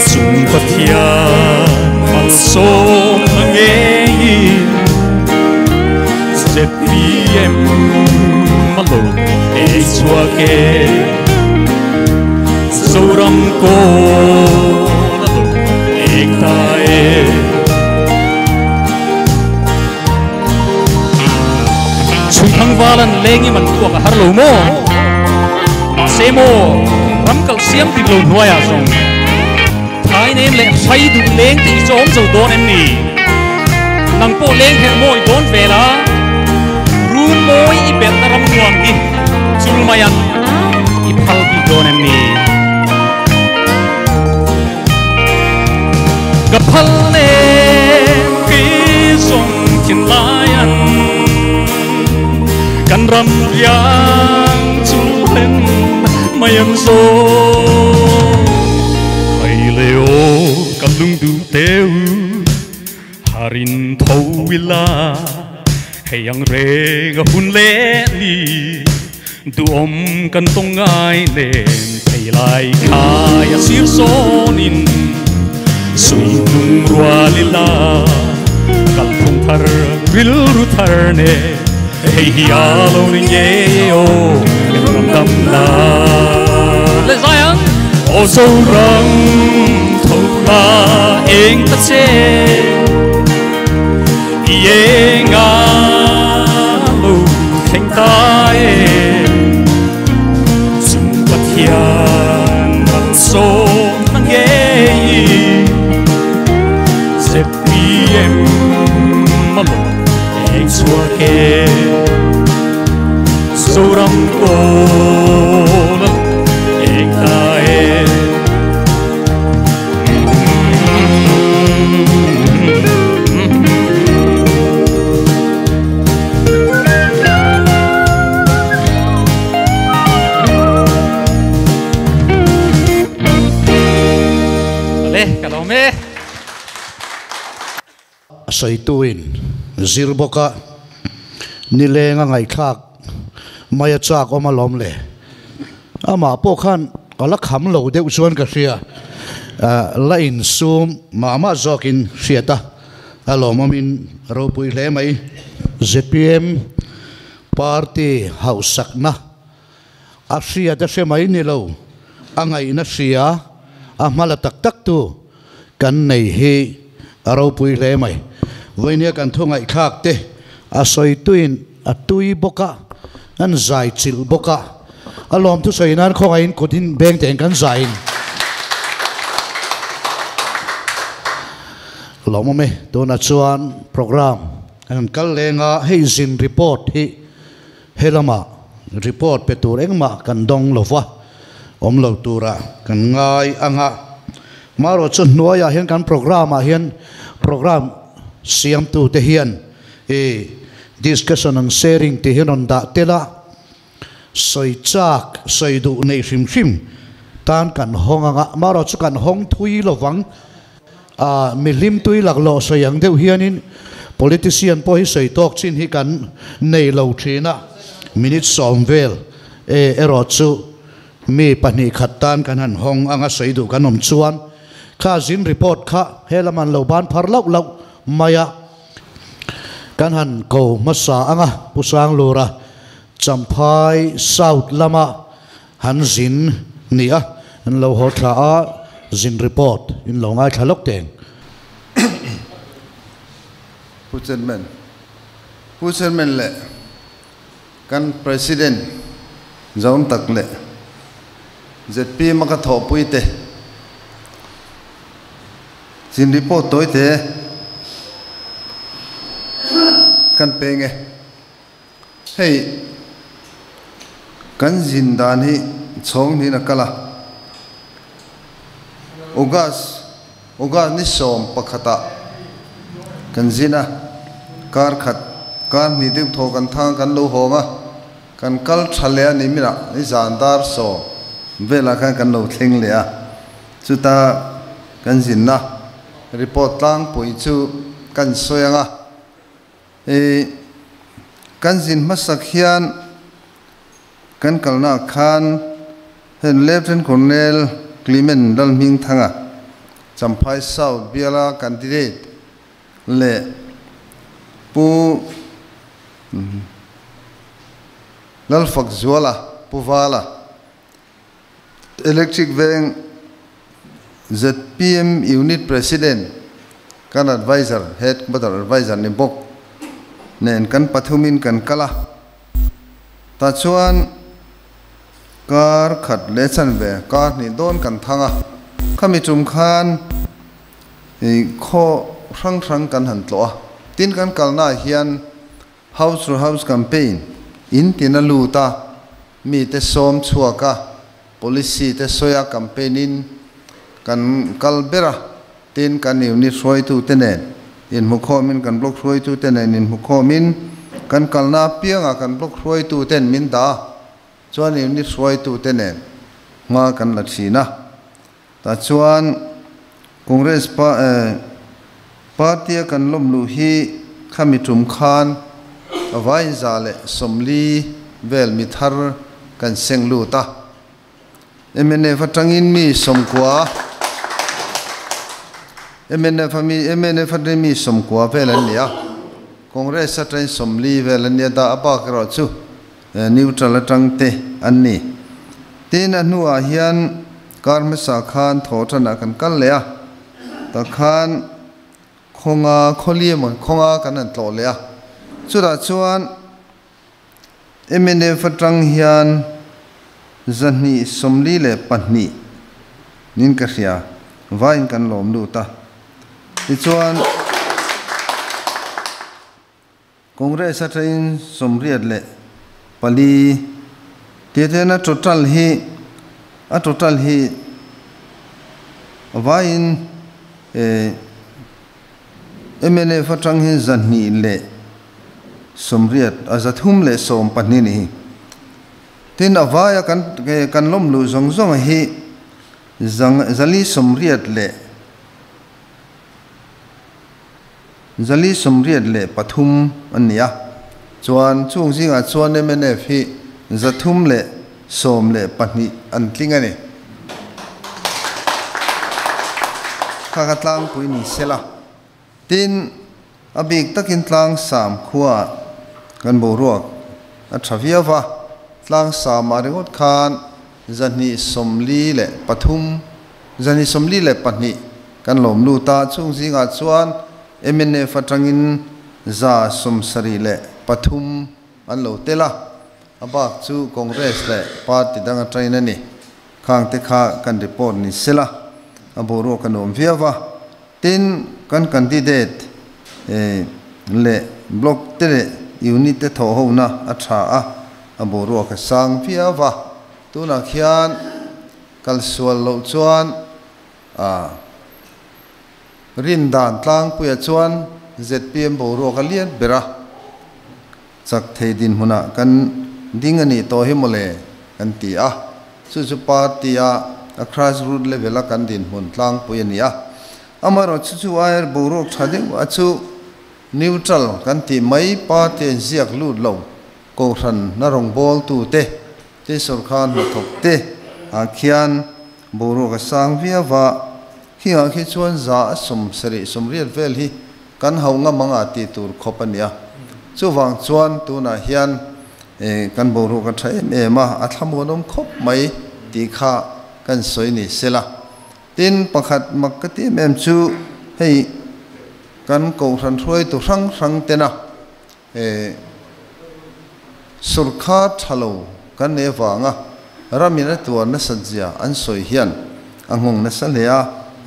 Chung Pathian malsawm na ngeiin ZPM a lo ei chhuak e. Zoram kawn a lo ek ta e. Chhui thang valan leng i man tuak a har lo maw? Mahse maw, ram kal siam dik lo hnuaiah zawng thai nem leh hrai duh leng tih chu a awm zo dawn em ni? Nang pawh leng herh mawi dawn ve la, run mawi i belhna ram nuam hi chul maian i phal bik dawn em ni? Ka phal nem kei zawng thinlaian kan ram riang chu hlen mai ang zawng. Khai le aw ka lungduh teu harin tho ila, hei ang reng a hun leh ni duhawm kan tawng ngai nen, thei lai khai a sir sawnin sui hnung rual ila, kalphung thar rilru thar ne, hei hi a lo ni nge aw kan ram dam la. Le zai ang. Aw Zoram tho la eng ta che, i eng a lo thleng ta e. Chung Pathian malsawm na ngeiin ZPM a lo eng chhuak e. Zoram kawn a lo ek ta e. Le, ka lo me. A sawituin zir bawka nileng a ngaihthlak mai a chak awm alawm le. Amah pawh khan ka la kham lo deuh chuan ka hria, la insum mah mah zawkin hriat a, a lawmawmin ropui hle mai. Zpm party hausakna a hriat a hre mai ni lo, a ngaihna hria a hmala tak tak tu kan nei hi a ropui hle mai. Vawinia kan thu ngaihthlak te a sawituin a tui bawk a, an zai chilh bawk a, a lawm thusawi nan khawngaihin kut in beng tein kan zaiin lawm awm e. Tunah chuan program kan kal leng a, hei zin report hi helama report pe tur engmah kan dawng lo va, awm lo tura kan ngai anga. Marawh chu hnuaiah hian kan program ah hian program siamtu te hian i discussion and sharing tih hi rawn dah tel a, Sawi chak, sawi duh nei hrim hrim tan kan hawng anga, amaherawhchu chu kan hawng thui lovang. A mihlim tui laklawh sawi ang deuh hianin politician pawh hi sawi tawk chin hi kan nei lo thin a, minute sawm vel e erawh chu mi pahnih khat tan kan han hawng anga sawi duh kan awm chuan kha zin report kha he lam an lo ban phar lauh lauh mai a, kan han ko hmasa anga Pu Sanglura Champhai South lama han zin ni a, an lo haw thla a, zin report in lo ngaithla lawk teng. Pu Chairman, Pu Chairman leh kan President zawn tak leh zpm a ka thawhpui te zin report tawi te kan peng e. Hei kan zin dan hi chhawng hnin a kal a, August August ni 11ah kan zin a, kar khat kar hnih deuh thaw kan thang kan lo hawng a, kan kal tha leh a ni minah ni zan dar 10 velah khan kan lo thleng leh a, chuta kan zinna report tlangpui chu kan sawi ang a. I kan zin hmasak hian kan kalna khan hen Lieutenant Colonel Clement Lalhmingthanga Champhai South biala candidate leh Pu Lalfakzuala Pu Vala Electric Veng zpm Unit President kan Advisor, Head Quarter Advisor ni bawk nen kan pathumin kan kal a. Tah chuan kar khat leh chanve kar hnih dawn kan thang a. Khami tum khan khaw hrang hrang kan han tlawh a. Tin kan kalnaah hian House to House Campaign in tin a lut a, mite sawm chhuak a, policy te sawi a campaign in kan kal ber a, tin kan unit hruaitute nen inhmukhawmin kan block hruaitute nen inhmukhawmin kan kalna apiangah kan block hruaituten min dah a, chuan unit hruaitute nen hma kan la thin a. Tah chuan Congress party a kan lawm luh hi khami tum khan a vain 140 vel mi thar kan seng lut a. Mnf atangin mi 90, mnf a mi mnf atangin mi 90 vel an ni a, Congress atangin 40 vel an ni a, dah a bak erawh chu neutral atang te an ni. Tin a hnuah hian kar hmasa khan thaw tanah kan kal leh a, tah khan khawnga khawli emaw khawnga kan han tlawh leh a, chutah chuan mnf atang hian 242 nin ka hria vain kan lawm lut a, tichuan Congress atangin 84 tih te a total hi a total hi vain mnf atang hi 280 a 312 ni hi. Tin a vaia kan kan lawm luh zawng zawng hi 480 leh 483 an ni a, chuan chung zingah chuan mnf hi 312 an tling a ni. Kha ka tlangpui ni sela, tin a bik takin tlang sam khua kan boruak a tha viau va, tlang sam a ringawt khan 243 242 kan lawm lut a, chung zingah chuan mnf atangin 73 an lo tel a, a bak chu Congress leh party dang atangin a ni. Khang te kha kan report ni sela, a boruak kan awm viau va, tin kan candidate leh block te leh unit te thaw ho na a tha a, a boruak a sang viau va. Tunah khian kalsual loh chuan a rin dan tlangpuia chuan zpm boruak a lian ber a, chak thei din hmunah kan ding ani to hi mole kan ti a chu chu party a a grassroot level a kan din hmun tlang pui ani a amaro chu chu air borok thade a chu neutral kan ti mai party an ziak lut lo ko ran na rong bol tu te te sarkar na thok te a khian borok a sang via wa khi a khi chuan za sum sari sumriat vel hi kan ho nga manga ti tur khop ania chu wang chuan tuna hian kan borok a tha em em a a thlamuanom khop mai ti kha kan soi ni sela tin pakhat mak ka ti em em chu hei kan ko ran hruai tu rang rang tena surkha thalo kan ne wanga ramina tuan na sanjia an soi hian angong na salea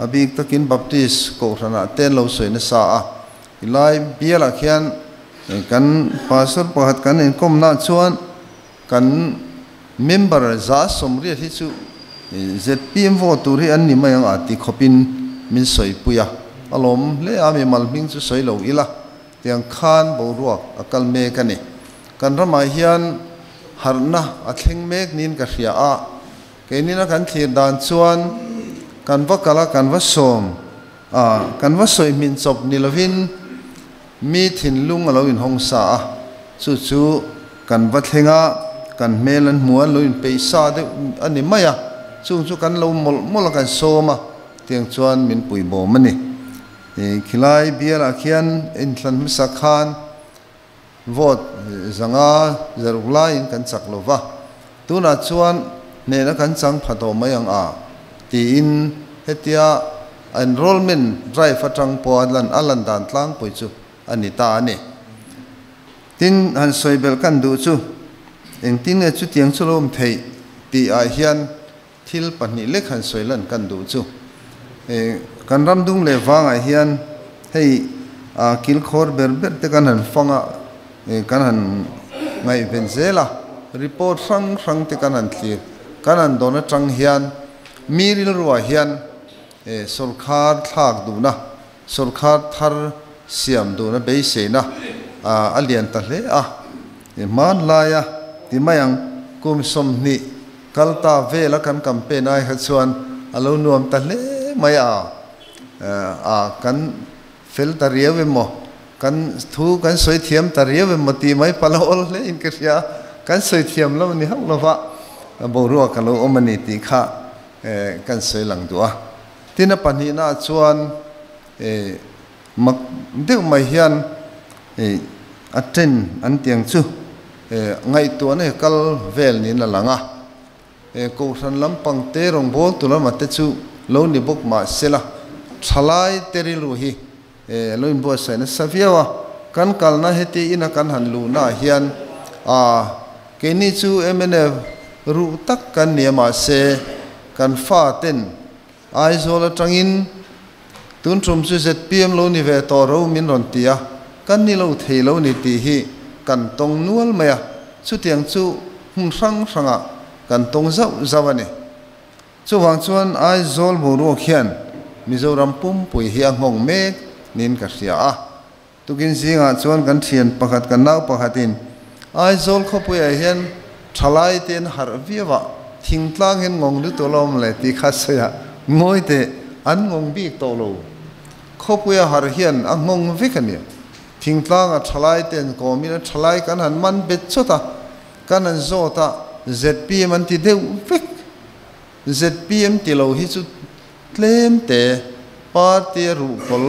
abik takin Baptist ko rana ten lo soi na sa a ilai biala khian kan pastor pahat kan in kom na chuan kan member za somri hi chu ZPM vote tur hi an ni mai ang ati khopin min soi puya alom le a mi malming chu soi lo ila tiang khan boruak akal me ka ni kan rama hian harna a thleng mek nin ka hria a ke ni na kan thlir dan chuan kan va kala kan va som a kan va soi min chop ni lovin mi thin lung alo in hong sa a chu chu kan va thlenga kan melan muan lo in peisa de ani maya chu chu kan lo mol mol kan soma tiang chuan min pui bo mani khilai biala khian in thlan misa khan vote zanga zarugla in kan chak lova tuna chuan ne na kan chang phato mai ang a ti in hetia enrollment drive atang po alan alan dan tlang pui chu ani ta ani tin han soibel kan du chu eng tin nge chu tiang chu lom thei ti a hian thil pahnih lek han soilan kan du chu kan ram dung le wanga hian hei a kil khor ber ber te kan han fanga kan han ngai venzela report rang rang te kan han thlir kan han dona tang hian miril ruwa hian sarkar thak du na sarkar thar siam du na beisei na a lian ta hle a man laia ti mayang kum som ni kalta vela kan campaign ai kha chuan alo nuam ta hle mai a a kan fel ta riau emaw kan thu kan soi thiam ta riau emaw ti mai pala ol hle in ka hria kan soi thiam lo ni hauh lova boruak ka lo awm ani ti kha kan soi lang du a tina pahnih na chuan mak deuh mai hian a ten an tiang chu ngai tuan e kal vel ni na langa ko ran lampang te rong bol tu lama te chu lo ni bok ma sela thalai terilu hi loin bo sai na saviawa kan kalna heti ina kan han lu na hian a keni chu MNF ru tak kan nia ma se kan fa ten Aizawl atangin tun tum chu ZPM lo ni ve to ro min ron tia kan ni lo thei lo ni ti hi kan tong nual maya chu tiang chu hmun hrang hranga kan tong zau zau ani chu wang chuan Aizawl boruak hian Mizoram pum pui hi a nghawng mek nin ka hria a tukin zinga chuan kan thian pakhat kan nau pakhatin Aizawl khawpui ah hian thalai ten har viawa thingtlang hian ngawng lu tawlawm le ti kha saia ngawi te an ngawng bik tawh lo khawpui a har hian a nghawng vek ani thingtlang a thalai ten kawmin a thalai kan han man bet chawt a kan han zawt a ZPM an ti deuh vek ZPM ti lo hi chu tlem te party a ruh kawl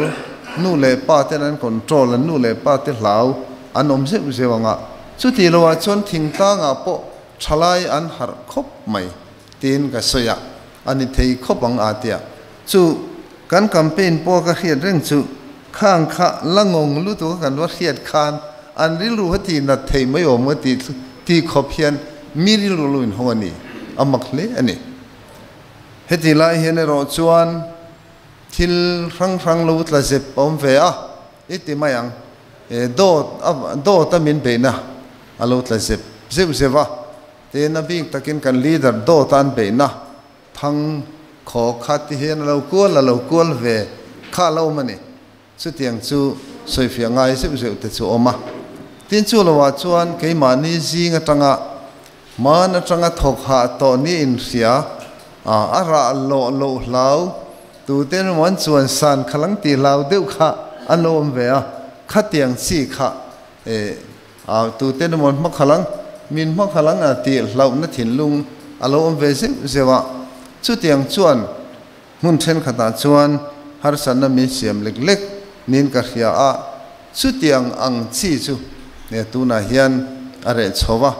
nu le pa ten an control an nu le pa te hlau an awm zeuh zeuh anga chu ti lo ah chuan thingtlang ah pawh thalai an harh khawp mai tin ka sawi a ani thei khawp ang a tia chu kan campaign pawh ka hriat reng chu khang kha la ngawng lu tu kan va hriat khan an rilru ha ti nat thei mai awm nga ti ti khawp hian mi rilru lu in hawng ani a mak hle ani heti lai hian erawh chuan thil hrang hrang lo tla zep a awm ve a i ti mai ang dawt dawt a min beihna a lo tla zep zeuh zeuh a tin a bik takin kan leader dawt a an beihna thang khaw kha ti hian a lo kual a lo kual ve kha a lo awm a ni chutiang chu sawifiah ngai zeuh zeuh te chu a awm a tin chu lohah chuan keimahni zing atanga Man atanga thawk hah tawh ni in hria a a rah lawh loh hlau tu ten an chuan san khalang ti hlau deuh kha an lo awm ve a, khatiang chi kha e a tu ten emaw hma khalang min hma khalang a tih hlauhna thinlung a lo awm ve zeuh zeuh a, chutiang chuan hmun thenkhatah chuan harsatna min siam lek lek niin ka hria a, chutiang ang chi chu tunah hian a reh chho a,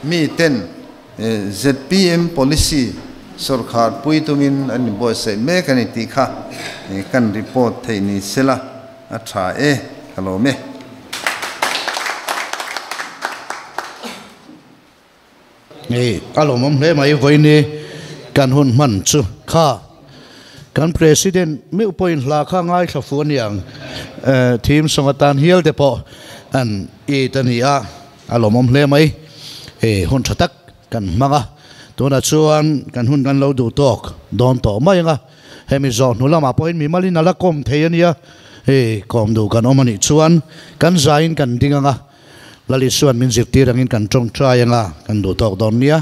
mi ten zpm policy sawrkhar pui tumin an inbuatsaih mek a ni tih kha kan report theih ni sela a tha e, ka lawm e. Hei, a lawmawm hle mai vawiini kan hun hman chu kha kan President meuh pawhin hla kha ngaithla fu a niang, theme song atan hial te pawh an it a ni a, a lawmawm hle mai. Hei, hun tha tak kan hmang a, tunah chuan kan hun kan lo duh tawk dawn tawh mai ang a, hemi zawh hnu lamah pawhin mimalin a la kawm thei a nia, hei kawm duh kan awm a nih chuan kan zaiin kan ding ang a. Lal Isuan min zirtir angin kan tawngtai anga kan duh tawk dawn nia.